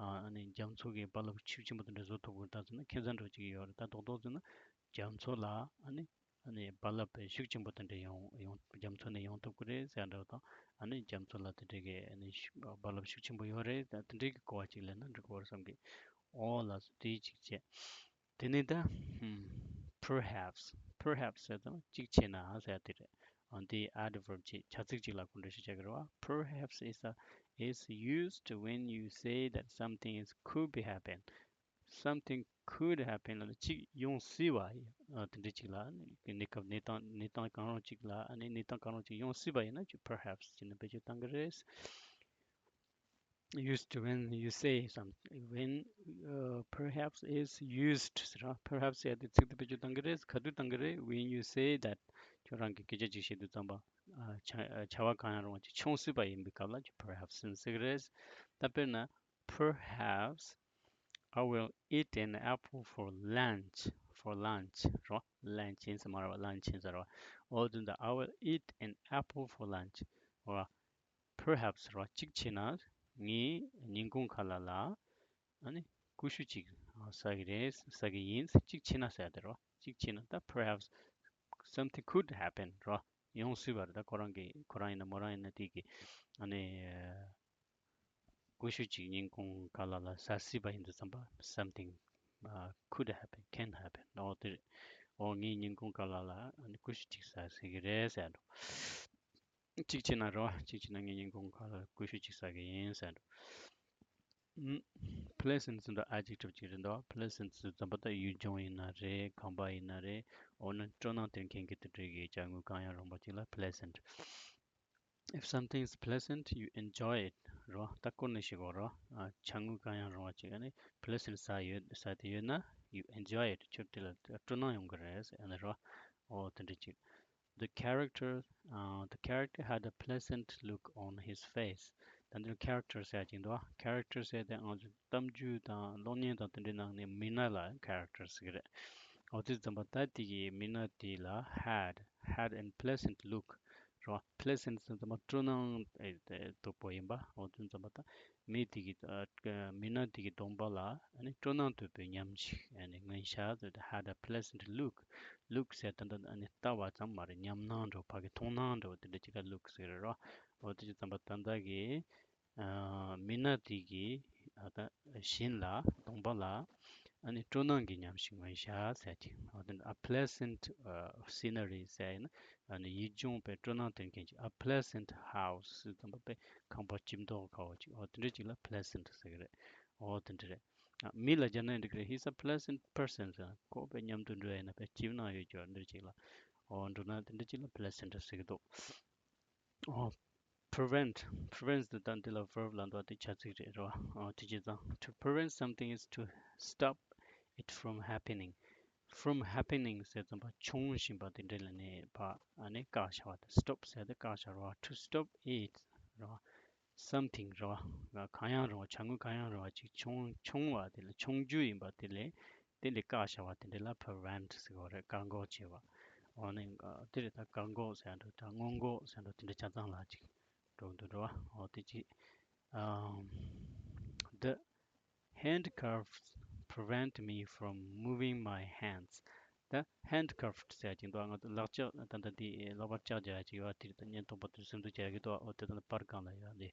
ཨ་ནི་རྒྱ་མཚོ་གི་རྦ་རླབས་ཤུགས་ཆེན་པོ་དེ་འདྲས་བཟོ་ཐུབ་ཀྱི་རེད་ད་ཟེར་ན་ཁྱད་མཚར་འདྲ་ཅིག་ཡོད་རེད། ད་རྡོག་རྡོག་ཟེར་ན་རྒྱ་མཚོ་ལ་ཨ་ནི་ཨ་ནི་རྦ་རླབས་ཤུགས་ཆེན་པོ་དེ་འདྲས་ཡོང་ཡོང་རྒྱ་མཚོ་ནས་ཡོང་ཐུབ་ཀྱི་རེད་ཟེར་འདྲ་དང་། ཨ་ནི་རྒྱ་མཚོ་ལ་དེ་འདྲས་ཀྱི་ཨ་ནི་ཤུ་རྦ་རླབས་ཤུགས་ཆེན་པོ་ཡོད་རེད། ད་དེ་འདྲས་ཀྱི་གོ་བ་ཅིག་ལེན་ན་འགྲིག་གི་རེད་བསམ་གི། འོ་ལགས་སོ། དེ་གཅིག་བྱས། དེ་ནས་ད་ཧུམ། Perhaps, perhaps ཟེར་ཙང་གཅིག་བྱས་ན་ཟེར་དེ་རེད། འོ་འདི་adverb ཅིག་བྱ་ཚིག་ཅིག་ལ་གོ་འགྲེལ་ཞིག་བྱ་གི་རེད་བ། Perhaps is a, is used when you say that something is could be happen. Something could happen ལབ་ན་གཅིག་ཡོང་སྲིད་པ་ཡིན། ཨ་དེ་འདྲ་ཅིག་ལ་གནས་སྐབས་གནས་སྟངས་གནས་སྟངས་གང་རུང་ཅིག་ལ་ཨ་ནི་གནས་སྟངས་གང་རུང་ཅིག་ཡོང་སྲིད་པ་ཡིན་ན་ཅིག་perhaps ཅེས་ནས་བེད་སྤྱོད་གཏང་གི་རེད། Used to when you say something, when, uh, perhaps is used ཟེར་ར། Perhaps ཡ་དེ་ཚིག་དེ་བེད་སྤྱོད་གཏང་གི་རེད། ག་དུས་གཏང་གི་རེད། When you say that ཁྱོད་རང་གིས་སྐད་ཆ་ཅིག་བཤད་དུས་ཙམ་པ། ཨ་བྱ་ཨ་བྱ་བ་གང་ཡང་རུང་བ་ཅིག་བྱུང་སྲིད་པ་ཡིན་པའི་སྐབས་ལ་ཅིག་perhaps ཟེར་གི་རེད། ད་དཔེར་ན། Perhaps I will eat an apple for lunch. For lunch རོ། Lunch ཡིན་ས་མ་རེད་བ། Lunch ཡིན་ས་རེད་བ། འོ་དེ་འདྲ། I will eat an apple for lunch. འོ། Perhaps རོ། གཅིག་བྱས་ན་ངས་ཉིན་གུང་ཁ་ལག་ལ་ཨ་ནི་ཀུ་ཤུ་གཅིག་ཟ་གི་རེད། ཟ་གི་ཡིན། གཅིག་བྱས་ན་ཟེར་དེ་རོ། གཅིག་བྱས་ན་ད་perhaps something could happen རོ། ཡོང་སྲིད་པ་རེད། ད་ཁོ་རང་གི་ཁོ་རང་ཡིན་ན་མོ་རང་ཡིན་ན་དེ་གི་ཨ་ནི་ཀུ་ཤུ་གཅིག་ཉིན་གུང་ཁ་ལག་ལ་ཟ་སྲིད་པ་ཡིན་དུས་ཙམ་པ། Something, uh, could happen, can happen. འོ་དེ་རེད། འོ་ངས་ཉིན་གུང་ཁ་ལག་ལ་ཨ་ནི་ཀུ་ཤུ་གཅིག་ཟ་སྲིད་གི་རེད་ཟེར་འགྲོ། གཅིག་བྱས་ན་རོ། གཅིག་བྱས་ན་ངས་ཉིན་གུང་ཁ་ལག་ཀུ་ཤུ་གཅིག་ཟ་གི་ཡིན་ཟེར་འགྲོ། ཨུམ། Pleasant ཟེར་འདྲ་adjective ཅིག་རེད་འདུག Pleasant ཟེར་ཙམ་པ་ད་ཡུལ་ལྗོངས་ཡིན་ན་རེད། ཁང་པ་ཡིན་ན་རེད། འོ་ན་སྤྲོ་སྣང་སྟེར་མཁན་གྱི་དེ་འདྲའི་གི་བྱ་དངོས་གང་ཡང་རུང་བ་ཅིག་ལ་pleasant. If something is pleasant, you enjoy it. རོ། ད་ཁོ་ནས་ཤེས་དགོས་རོ། ཨ་བྱ་དངོས་གང་ཡང་རུང་བ་ཅིག་ཨ་ནི་pleasant ཟ་ཡོད་ཟ་དེ་ཡོད་ན་you enjoy it. ཁྱོད་དེ་ལ་སྤྲོ་སྣང་ཡོང་གི་རེད་ཟེར་ཨ་ནི་རོ། འོ་དེ་འདྲ་ཅིག The character, uh, the character had a pleasant look on his face. ད་འདིར་character ཟེར་ཡ་ཅིག་འདུག་ཨ། character ཟེར་ཏེ་ང་ཚོའི་གཏམ་རྒྱུད་དང་གློག་བརྙན་དང་དེ་འདྲའི་ནང་ནས་མི་སྣ་ལ་character ཟེར་གི་རེད། འོ་དེ་ཙམ་པ་ད་དེ་གི་མི་སྣ་དེ་ལ་had had a pleasant look རེད་བ། pleasant ཟེར་ཙམ་པ་སྤྲོ་སྣང་ཨེ་དོད་པོ་ཡིན་པ། འོ་དེ་ཙམ་པ་ད་མི་དེ་གི་ཨ་མི་སྣ་དེ་གི་གདོང་པ་ལ་ཨ་ནི་སྤྲོ་སྣང་དོད་པོའི་ཉམས་ཤིག་ཨ་ནི་མངོན་ཤག་ཟེར་ཏེ། had a pleasant look look ཟེར་ད་ལྟ་ཨ་ནི་ལྟ་བ་ཙམ་མ་རེད། ཉམས་སྣང་འདྲ་བོ་ཕ་གི་མཐོང་སྣང་འདྲ་བོ་དེ་འདྲ་ཅིག་ལ་look ཟེར་རེད་རོ། འོ་དེ་ཅི་ཙམ་པ་ད་ལྟ་གི་ཨ་མི་སྣ་དེ་གི་ཨ་ད་བཞིན་ལ་གདོང་པ་ལ་ཨ་ནི་སྤྲོ་སྣང་གི་ཉམས་ཤིག་མངོན་ཤག་ཟེར་གི། འོ་དེ་འདྲ། a pleasant ཨ་scenery ཟེར་ཡིན་ན་ཨ་ནི་ཡིད་འབྱུང་པའི་སྤྲོ་སྣང་སྟེར་མཁན་ཅིག a pleasant house ཟེར་ཙམ་པ་པའི་ཁང་པ་ཅིག་མདོག་ཁ་བོ་ཅིག་འོ་དེ་འདྲ་ཅིག་ལ་pleasant ཟེར་གི་རེད། འོ་དེ་འདྲ་རེད། ཨ་མི་ལ་སྦྱར་ན་འགྲིག་གི་རེད། he's a pleasant person ཟེར་ན་ཁོ་དཔེ་མཉམ་དུ་འགྲོ་ཡ་ཡིན་ན་དཔེ་སྐྱིད་སྣང་ཡོད་ཀྱི་འདྲ་ཅིག་ལ། འོ་འགྲོ་ན་དེ་འདྲ་ཅིག་ལ་pleasant ཟེར་གི་འདུག་འོ་prevent prevent ཟེར་ད་འདི་ལ་verb ལ་འདུག་བ། དེ་བྱ་ཚིག་རེད་རོ། འོ་དེ་བྱས་ཙང་to prevent something is to stop it from happening from happening ཟེར་ཙམ་པ་བྱུང་བཞིན་པ་དེ་འདྲ་ལ་ནས་ཕ་ཨ་ནི་བཀག་བྱ་བ་དེ་stop ཟེར་དེ་བཀག་བྱ་རོ། to stop it རོ། something རེད་བ། གང་ཡང་རེད་བ། བྱ་དངོས་གང་ཡང་རེད་བ་ཅིག་བྱུང་བྱུང་བ་དེ་ལ་བྱུང་རྒྱུ་ཡིན་པ་དེ་ལས་དེ་ལས་བཀག་བྱ་བ་དེ་འདྲ་ལ་prevent ཟེར་བ་རེད། བཀག་འགོག་བྱེད་པ། འོ་ནི་དེ་རེད། ད་བཀག་འགོག་ཟེར་ཡ་འདྲ་ད་སྔོན་འགོག་ཟེར་ཡ་འདྲ་དེ་འདྲ་ཆ་ཚང་ལ་ཅིག་འགྲོ་གི་འདུག་རེད་བ། འོ་དེ་ཅིག་ཨམ། The handcuffs prevent me from moving my hands. ད་handcuffed ཟེར་གྱི་འདུག་ང་ཚོ་ལག་ལྕགས་ད་ལྟ་འདི་ལག་པར་ལྕགས་རྒྱག་ཡ་ཅིག་ཡོད་པ་དེ་ད་བརྙན་ཐུང་པོ་དེ་སེམས་ཚོར་རྒྱག་གི་འདུག་འོ་དེ་ད་ལྟ་པར་སྒང་ལ་ཡོད་འདི།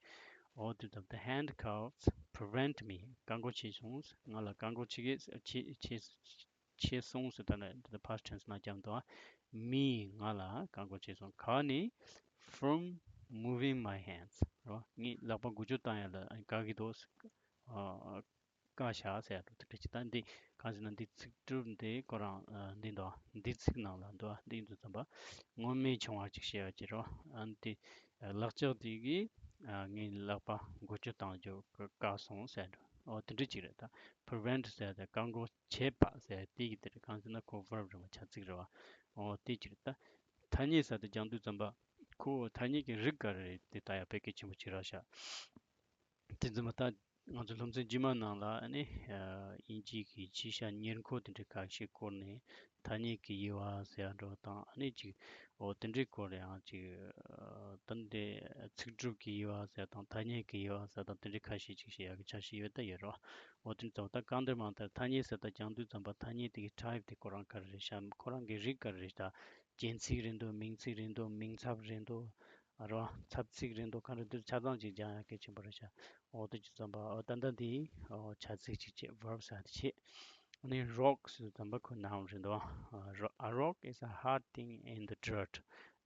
འོ་དེ་ད་the handcuffs prevent me བཀག་འགོག་བྱས་སོང་། ང་ལ་བཀག་འགོག་བྱེད་ཀྱི་བྱེད་བྱེད་བྱས་སོང་ཟེར་ད་ནི་འདི་past tense ནང་བརྒྱབ་འདུག me ང་ལ་བཀག་འགོག་བྱས་སོང་། ག་ནས། from moving my hands རོ། ངས་ལག་པ་འགུལ་སྐྱོད་བཏང་ཡ་ལ་བཀག་གི་འདུག་ཨ། བཀག་བཞག་ཟེར་ཡ་འདུག་དེ་འདྲ་ཅིག་ད་འདི་གང་ཟེར་ན་འདི་ཚིག་གྲུབ་འདི་ཁོ་རང་ཨ་འདི་འདུག་འདི་ཚིག་ནང་ལ་འདུག་འདི་ཡིན་དུས་ཙམ་པ་སྔོན་མའི་བྱུང་བ་ཅིག་བཤད་ཡ་ཅིག་རོ། ཨ་འདི་ལག་ལྕགས་འདི་གིས་ཨ་ངའི་ལག་པ་འགུལ་སྐྱོད་བཏང་རྒྱུ་བཀག་སོང་ཟེར་འདུག་འོ་དེ་འདྲ་ཅིག་རེད། ད་prevent ཟེར་ཏེ་བཀག་འགོག་བྱས་པ་ཟེར་དེ་གི་དེ་རེད། གང་ཟེར་ན་ཁོ་verb རེད་བ། བྱ་ཚིག་རེད་བ། འོ་དེ་ཅིག་རེད། ད་ཐ་སྙད་ཟེར་ཏེ་སྦྱང་དུས་ཙམ་པ་ཁོ་ཐ་སྙད་ཀྱི་རིགས་ག་རེ་རེད་དེ་ལྟ་ཡ་དཔེ་གལ་ཆེན་པོ་ཅིག་རེད་ཤག་དེ་ཙམ་པ་ད་ང་ཚོ་སློབ་ཚན་རྗེས་མ་ནང་ལ་ཨ་ནི་དབྱིན་ཇི་གི་ཕྱི་བཤད་ཉེར་མཁོ་དེ་འདྲ་ཁ་ཤས་སྐོར་ནས་ཐ་སྙད་ཀྱི་དབྱེ་བ་ཟེར་ཡ་འདྲ་བོ་དང་ཨ་ནི་ཅིག་འོ་དེ་འདྲའི་སྐོར་ཡང་ཅིག་ད་འདི་ཚིག་གྲུབ་ཀྱི་དབྱེ་བ་ཟེར་དང་ཐ་སྙད་ཀྱི་དབྱེ་བ་ཟེར་དང་དེ་འདྲའི་ཁ་ཤས་ཅིག་བཤད་ཡག་གི་འཆར་གཞི་ཡོད་ད་ཡོད་རོ། འོ་དེ་ཚོ་ད་གང་འདྲ་མང་ལྟར་ཐ་སྙད་ཟེར་ད་སྦྱང་དུས་ཙམ་པ་ཐ་སྙད་དེ་གི་type དེ་ཁོ་རང་ག་རེ་རེད་ཤག་ཁོ་རང་གི་རིགས་ག་རེ་རེད་ཤག་རྒྱན་ཚིག་རེད་འདུག་མིང་ཚིག་རེད་འདུག་མིང་ཚབ་རེད་འདུག་རོ། ཚབ་ཚིག་རེད་འདུག་གང་རེད་འདུག་ཆ་ཚང་ཅིག་སྦྱང་ཡག་གལ་ཆེན་པོ་རེད་ཤག་འོ་དེ་ཅི་ཙམ་པ་འོ་ད་ལྟ་འདི་འོ་བྱ་ཚིག་ཅིག་བྱེད་verb ཟེར་དེ་བྱེད། ཨ་ནི་rock ཟེར་དུས་ཙམ་པ་ཁོ་noun རེད་འདུག་ཨ་ro- A rock is a hard thing in the dirt.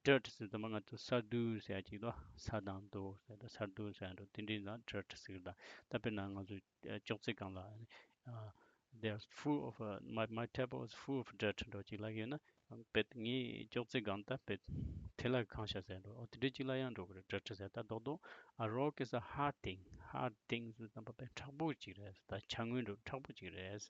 dirt ཟེར་དུས་ཙམ་པ་ང་ཚོ་ས་རྡུལ་ཟེར་ཡ་ཅིག་འདུག་ས་དང་རྡོ་ཟེར་དང་ས་རྡུལ་ཟེར་ཡ་འདུག་དེ་འདྲའི་ནང་dirt ཟེར་གི་འདུག་ད་དཔེར་ན་ང་ཚོ་ཨ་ཅོག་ཙེ་སྒང་ལ་ཨ་they are full of uh, my my table is full of dirt འདྲ་ཅིག་ལབ་ཡོད་ན། བེད་ངའི་ཅོག་ཙེ་སྒང་ད་བེད་དེ་ལ་གང་ཤ་ཟེར་འགྲོ། འོ་དེ་འདྲའི་གཅིག་ལ་ཡང་འགྲོ་གི་རེད། dirt ཟེར་ད་རྡོག་རྡོག A rock is a hard thing. hard thing ཟེར་དུས་ཙམ་པ་དཔེ་མཁྲེགས་པོ་གཅིག་རེད། ད་ཆ་དངོས་འགྲོ་མཁྲེགས་པོ་གཅིག་རེད།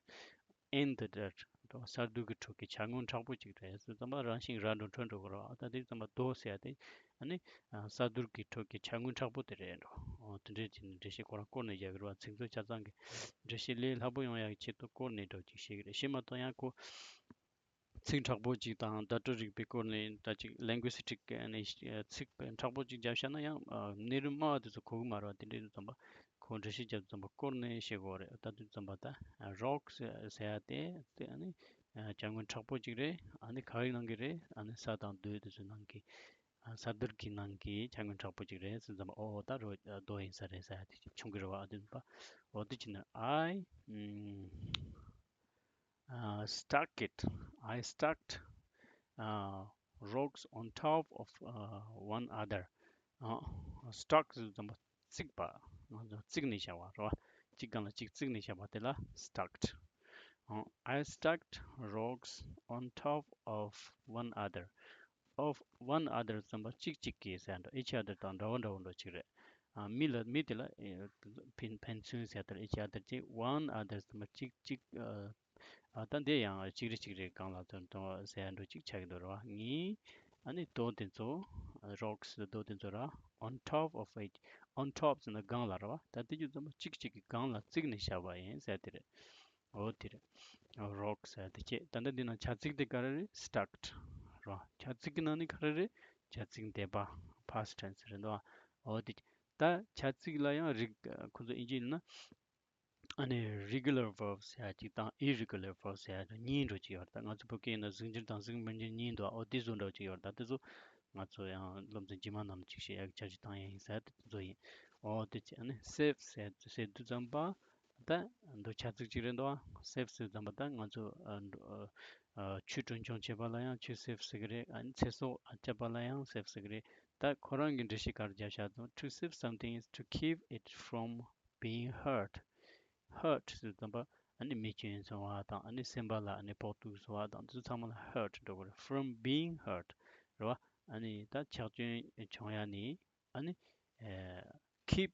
in the dirt འགྲོ་ས་རྡུལ་གྱི་ཁྲོད་ཀྱི་ཆ་དངོས་མཁྲེགས་པོ་གཅིག་རེད་ཟེར་དུས་ཙམ་པ་རང་བཞིན་ར་འགྲོ་འཕྲོད་འགྲོ་གི་རེད། ད་དེ་ཙམ་པ་རྡོ་ཟེར་ཡ་དེ་ཨ་ནི་ས་རྡུལ་གྱི་ཁྲོད་ཀྱི་ཆ་དངོས་མཁྲེགས་པོ་དེ་རེད་འགྲོ། འོ་དེ་འདྲའི་ཅིག་ནི་འགྲེལ་བཤད་ཁོ་རང་བསྐོར་ནས་རྒྱག་གི་རེད་བ། ཚིག་མཛོད་ཆ་ཚང་གི་འགྲེལ་བཤད་ལས་སླ་པོ་ཡོང་ཡག་གི་ཆེད་དུ་བསྐོར་ནས་འགྲོ་ཅིག་བཤད་ཀྱི་རེད། བཤད་མ་གཏོགས་ཡང་ཁོ། ཚིག་མཁྲེགས་པོ་ཅིག་དང་བརྡ་སྤྲོད་རིག་པའི་སྐོར་ནས་ད་ཅིག་linguistic ནས་ཚིག་མཁྲེགས་པོ་ཅིག་རྒྱབ་བཞག་ན་ཡང་གནས་རིམ་དམའ་བ་དེ་ཚོ་གོ་གི་མ་རེད་བ། དེ་འདྲའི་དུས་ཙམ་པ་ཁོ་འགྲེལ་བཤད་རྒྱབ་དུས་ཙམ་པ་བསྐོར་ནས་བཤད་དགོས་རེད། ད་དུས་ཙམ་པ་ད་rock ཟེར་ཡ་དེ་དེ་ཨ་ནི་ཅ་དངོས་མཁྲེགས་པོ་ཅིག་རེད། ཨ་ནི་ག་རེ་གནང་གི་རེད། ཨ་ནི་ས་དང་རྡོ་དེ་ཚོ་ནང་གི་ས་རྡུལ་གྱི་ནང་གི་ཅ་དངོས་མཁྲེགས་པོ་ཅིག་རེད་ཟེར་ཙམ་པ་ཨོ་ད་རོ་རྡོ་ཡིན་ས་རེད་ཟེར་ཡ་དེ་ཅིག་བྱུང་གི་རེད་བ། ཨ་དུས་ཙམ་པ་ཨོ་དེ་ཅི་ནས་I uh, stacked it. I stacked uh, rocks on top of uh, one other. Uh, stack ཟེར་དུས་ཙམ་པ་བརྩིགས་པ། ང་ཚོ་བརྩིགས་ནས་བཞག་པ་རེད་བ། གཅིག་སྒང་ལ་གཅིག་བརྩིགས་ནས་བཞག་པ་དེ་ལ་stacked. Uh, I stacked rocks on top of one other. of one other ཟེར་ཙམ་པ་གཅིག་གཅིག་གིས་ཟེར་འགྲོ། each other དང་འདྲ་བོ་འདྲ་བོ་འདྲ་ཅིག་རེད། ཨ་མི་ལ་མི་དེ་ལ་ཨེ་ཕན་ཕན་ཚུན་ཟེར་ལྟར་each other གཅིག one other ཟེར་ཙམ་པ་གཅིག་གཅིག་ཨ་ཨ་ད་འདི་ཡང་གཅིག་རེ་གཅིག་རེ་སྒང་ལ་དོན་དུ་ཟེར་འགྲོ་གཅིག་ཆགས་ཀྱི་འདུག་རེད་བ། ངས་ཨ་ནི་རྡོ་དེ་ཚོ་rocks རྡོ་དེ་ཚོ་ར་on top of each on top ཟེར་ན་སྒང་ལ་རེད་བ། ད་དེ་རྒྱུ་ཙམ་པ་གཅིག་གཅིག་གི་སྒང་ལ་བརྩིགས་ནས་བཞག་པ་ཡིན་ཟེར་དེ་རེད། འོ་དེ་རེད། rock ཟེར་དེ་ཁྱེད་ད་ལྟ་འདི་ན་བྱ་ཚིག་དེ་ག་རེ་རེད། stacked རེད་བ། བྱ་ཚིག་གི་ནང་ནས་ག་རེ་རེད། བྱ་ཚིག་འདས་པ་past tense རེད་འདུག་བ། འོ་དེ་ད་བྱ་ཚིག་ལ་ཡང་རིགས་ཁོ་ཚོ་དབྱིན་ཇི་ཡིན་ན། ཨ་ནི་regular verbs ཟེར་ཡ་གཅིག་དང་irregular verbs ཟེར་ཡ་གཉིས་འདྲ་གཅིག་ཡོད་རེད། ད་ང་ཚོ་བོད་སྐད་ཡིན་ན་གཟུགས་འགྱུར་དང་གཟུགས་མི་འགྱུར་གཉིས་འདུག་འོ་དེ་བཟོ་འདྲ་གཅིག་ཡོད་རེད། ད་དེ་ཚོ་ང་ཚོ་ཡང་སློབ་ཚན་རྗེས་མ་ནང་ལ་ཅིག་བཤད་ཡག་ཆ་ཞིག་བཏང་ཡ་ཡིན་ཟེར་དེ་ཚོ་ཡིན། འོ་དེ་ཅི་ཨ་ནི་save ཟེར་ཟེར་དུས་ཙམ་པ་ད་འདི་བྱ་ཚིག་ཅིག་རེད་འདུག save ཟེར་དུས་ཙམ་པ་ད་ང་ཚོ་ཨ་འགྲོ་ཨ་ཆུ་གྲོན་ཆུང་བྱེད་པ་ལ་ཡང་ཆུ་save ཟེར་གི་རེད། ཨ་ནི་ཚེ་སྲོག་བཅད་པ་ལ་ཡང་save ཟེར་གི་རེད། ད་ཁོ་རང་གི་འགྲེལ་བཤད་ག་རེ་བརྒྱབ་བཞག་དང་to save something is to keep it from being hurt. hurt ཟེར་དུས་ཙམ་པ་ཨ་ནི་མི་སྐྱོན་སོང་བ་དང་ཨ་ནི་སེམས་པ་ལ་ཨ་ནི་ཕོག་ཐུག་སོང་བ་དང་དེ་ཚོ་ཚང་མ་ལ་hurt འགྲོ་གི་རེད། from being hurt རེད་བ། ཨ་ནི་ད་ཆག་སྐྱོན་བྱུང་ཡ་ནི་ཨ་ནི་keep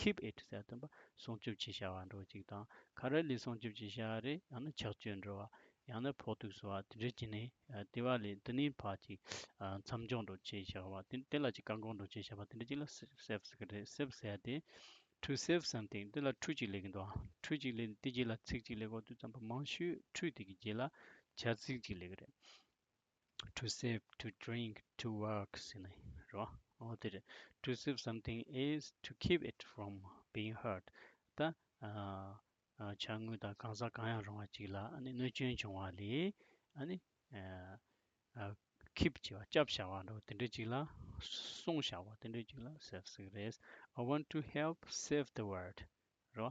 keep it ཟེར་དུས་ཙམ་པ་སྲུང་སྐྱོབ་བྱས་བཞག་པ་འདྲ་བོ་ཅིག་དང་ག་རེ་ལས་སྲུང་སྐྱོབ་བྱས་བཞག་རེད། ཡང་ན་ཆག་སྐྱོན་འགྲོ་བ་ཡང་ན་ཕོག་ཐུག་སོང་བ་དེ་འདྲ་བྱས་ནས་དེ་བ་ལས་དེ་ནས་ཕར་ཅིག་མཚམས་འཇོག་འདྲ་བྱས་བཞག་པ་དེ་དེ་ལ་ཅིག་བཀག་འགོག་འདྲ་བྱས་བཞག་པ་དེ་འདྲ་ཅིག་ལ་save ཟེར་གི་རེད། save ཟེར་ཡ་དེ། to save something དེ་ལ་to ཅིག་སླེབས་ཀྱི་འདུག to ཅིག་སླེབས་དེ་རྗེས་ལ་ཚིག་ཅིག་སླེབས་དགོས་དུས་ཙམ་པ་མང་ཤོས་to དེ་གི་རྗེས་ལ་བྱ་ཚིག་ཅིག་སླེབས་ཀྱི་རེད། to save, to drink, to work ཟེར་ནས་རེད་བ། འོ་དེ་རེད། to save something is to keep it from being hurt. ད་ཨ་ཨ་ཅ་དངོས་དང་གང་ཟག་གང་ཡང་རུང་བ་ཅིག་ལ་ཨ་ནི་གནོད་སྐྱོན་བྱུང་བ་ལས་ཨ་ནི་ཨ་ཨ་keep བྱས་པ་སྐྱབས་བཞག་པ་འདྲ་བོ་དེ་འདྲ་ཅིག་ལ་སྲུང་བཞག་པ་དེ་འདྲ་ཅིག་ལ་save ཟེར་གི་རེད། I want to help save the world རོ།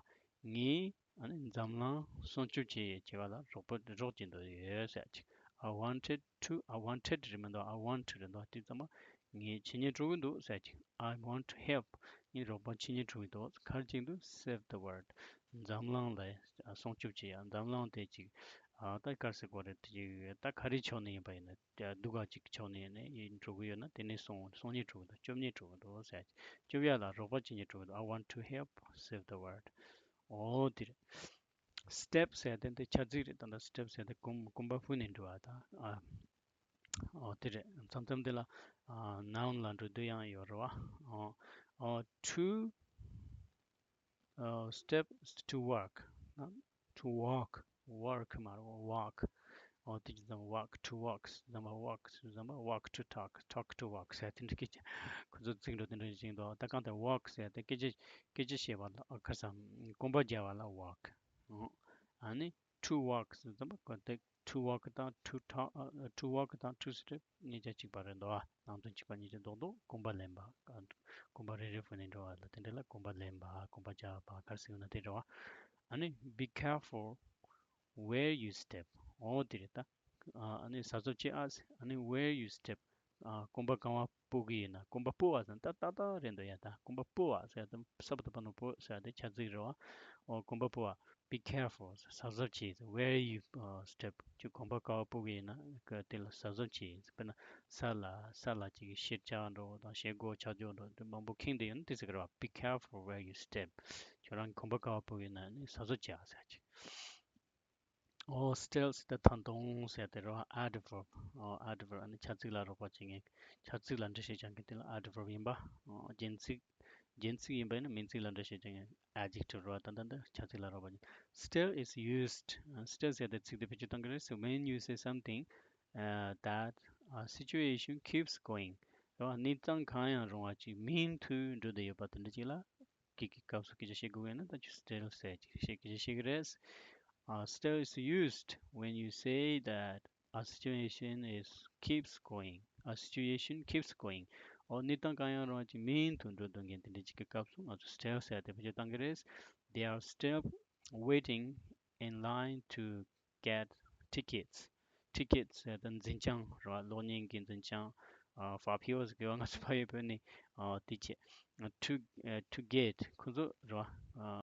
ངས་ཨ་ནི་འཛམ་གླིང་སྲུང་སྐྱོབ་བྱེད་བྱེད་པ་ལ་རོགས་པ་རོགས་བྱེད་འདོད་ཡོད་ཟེར་ཅིག I wanted to I wanted རེད་མི་འདུག I want རེད་འདུག་དེ་ཙམ་པ་ངས་བྱེད་སྙིང་བྲོ་གི་འདུག་ཟེར་ཅིག I want to help ངས་རོགས་པ་བྱེད་སྙིང་བྲོ་གི་འདུག་ག་རེ་བྱེད་འདུག save the world འཛམ་གླིང་ལ་སྲུང་སྐྱོབ་བྱེད་ཡ། འཛམ་གླིང་དེ་ཅིག་ཨ་ད་ག་རེ་ཟེར་དགོས་རེད། དེ་ཅིག་ད་ག་རེ་ཕྱོགས་ནས་ཡིན་པ་ཡིན་ན། སྡུག་ག་ཅིག་ཕྱོགས་ནས་ནས་ཡིན་འགྲོ་གི་ཡོད་ན་དེ་ནས་སྲུང་སྲུང་སྙིང་བྲོ་གི་འདུག་སྐྱོབ་སྙིང་བྲོ་གི་འདུག་ཟེར། སྐྱོབ་ཡ་ལ་རོགས་པ་བྱེད་སྙིང་བྲོ་གི་འདུག I want to help save the world འོ་དེ་རེད། step ཟེར་དེ་འདི་བྱ་ཚིག་རེད། ད་ལྟ་step ཟེར་དེ་གོམ་གོམ་པ་སྤོས་ནས་འགྲོ་བ་དང་ཨ། འོ་དེ་རེད། མཚམས་མཚམས་དེ་ལ་ཨ་noun ལ་འགྲོ་དུས་ཡང་ཡོད་རེད་བ། འོ་འོ་to ཨ་step to work ན། to walk work མ་རེད། walk འོ་དེ་ཅི་ཙམ་walk to walk ཙམ་པ་walk ཙམ་པ་walk to talk talk to walk ཟེར་དེ་འདྲ་སྐད་ཆ་ཁོ་ཚོ་ཚིག་འགྲོ་དེ་འདྲ་ཞིག་འདུག་ད་གང་ལྟར་walk ཟེར་དེ་སྐད་ཆ་སྐད་ཆ་བཤད་པ་ལ་ཨ་ཁ་སང་གོམ་པ་རྒྱག་པ་ལ་walk འོ་ཨ་ནི་to walk ཙམ་པ་གོ་དེ to walk དང་to talk ཨ་to walk དང་to step གཉིས་ཆ་གཅིག་པ་རེད་འདུག་ཨ་ནང་དོན་གཅིག་པ་གཉིས་ཆ་རྡོག་རྡོག་གོམ་པ་ལེན་པ། གོམ་པ་རེ་རེ་སྤོས་ནས་འགྲོ་བ་ལ་དེ་འདྲ་ལ་གོམ་པ་ལེན་པ། གོམ་པ་རྒྱག་པ་ག་རེ་ཟེར་ན་དེ་རེད་བ། ཨ་ནི་be careful where you step འོ་དེ་རེད་ད། ཨ་ནི་གཟབ་གཟབ་བྱེད་ཨ། ཨ་ནི་where you step ཨ་གོམ་པ་གང་བ་སྤོ་གི་ཡིན་ན། གོམ་པ་སྤོ་བ་ཟེར་ན་ད་ཏག་ཏག་རེད་འདུག་ཡ། ད་གོམ་པ་སྤོ་བ་ཟེར་ཡ་ད་ས་བ་ད་པ་ན་སྤོ་ཟེར་ཡ་དེ་བྱ་ཚིག་རེད་བ། ཨོ་གོམ་པ་སྤོ་བ། Be careful གཟབ་གཟབ་བྱེད། Where you uh, step ཁྱོད་གོམ་པ་ག་བ་སྤོ་གི་ཡིན་ན་ག་དེ་ལ་གཟབ་གཟབ་བྱེད། དཔེར་ན་ས་ལ་ས་ལ་ཅིག་གི་ཤེལ་ཆག་འགྲོ་དང་ཤེལ་སྒོ་ཆག་འགྲོ་འགྲོ་དེ་མང་པོ་ཁེངས་བསྡད་ཡོད་ན་དེ་ཟེར་གི་རེད་བ། Be careful where you step ཁྱོད་རང་གོམ་པ་ག་བ་སྤོ་གི་ཡིན་ན་ནི་གཟབ་གཟབ་བྱེད་ཟེར་ཅིག་ཨོ་still ཟེར་ད་ད་དུང་ཟེར་དེ་རེད་བ། adverb ཨོ་adverb ཨ་ནི་བྱ་ཚིག་ལ་རོགས་པ་བྱེད་མཁན། བྱ་ཚིག་ལ་འགྲེལ་བཤད་རྒྱག་མཁན་དེ་ལ་adverb ཡིན་པ། ཨོ་རྒྱན་ཚིག་རྒྱན་ཚིག་ཡིན་པ་ཡིན་ན་མིང་ཚིག་ལ་འགྲེལ་བཤད་རྒྱག་མཁན་adjective རེད་བ། ད་ལྟ་འདི་བྱ་ཚིག་ལ་རོགས་པ་བྱེད། Still is used ཨ་still ཟེར་དེ་ཚིག་དེ་བེད་སྤྱོད་གཏོང་གི་རེད། So when you say something uh, that a situation keeps going རེད་བ། གནས་སྟངས་གང་ཡང་རུང་བ་ཅིག་མུ་མཐུད་འགྲོ་བསྡད་ཡོད་པ་དེ་འདྲ་ཅིག་ལ། གི་གི་སྐབས་སུ་སྐད་ཆ་བཤད་དགོས་ཡོད་ན་ད་ཁྱོད་still ཟེར་ཅིག་བཤད་སྐད་ཆ་བཤད་ཀྱི་རེད། Uh, still is used when you say that a situation is keeps going. A situation keeps going. ཨོ་གནས་སྟངས་གང་ཡང་རུང་བ་ཅིག་མུ་མཐུད་འགྲོ་སྡོད་མཁན་དེ་འདྲ་ཅིག་གི་སྐབས་སུ་ང་ཚོ་still ཟེར་དེ་བེད་སྤྱོད་གཏང་གི་རེད། They are still waiting in line to get tickets. tickets ཟེར་དེ་འཛིན་བྱང་རེད་བ། གློག་བརྙན་གྱི་འཛིན་བྱང་། ཨ་ཕ་ཕིའོ་ཟེར་གི་བ་ང་ཚོ་ཕ་ཡུལ་བོད་ནས་ཨ་དེ་བྱས། to to get ཁོ་ཚོ་རེད་བ།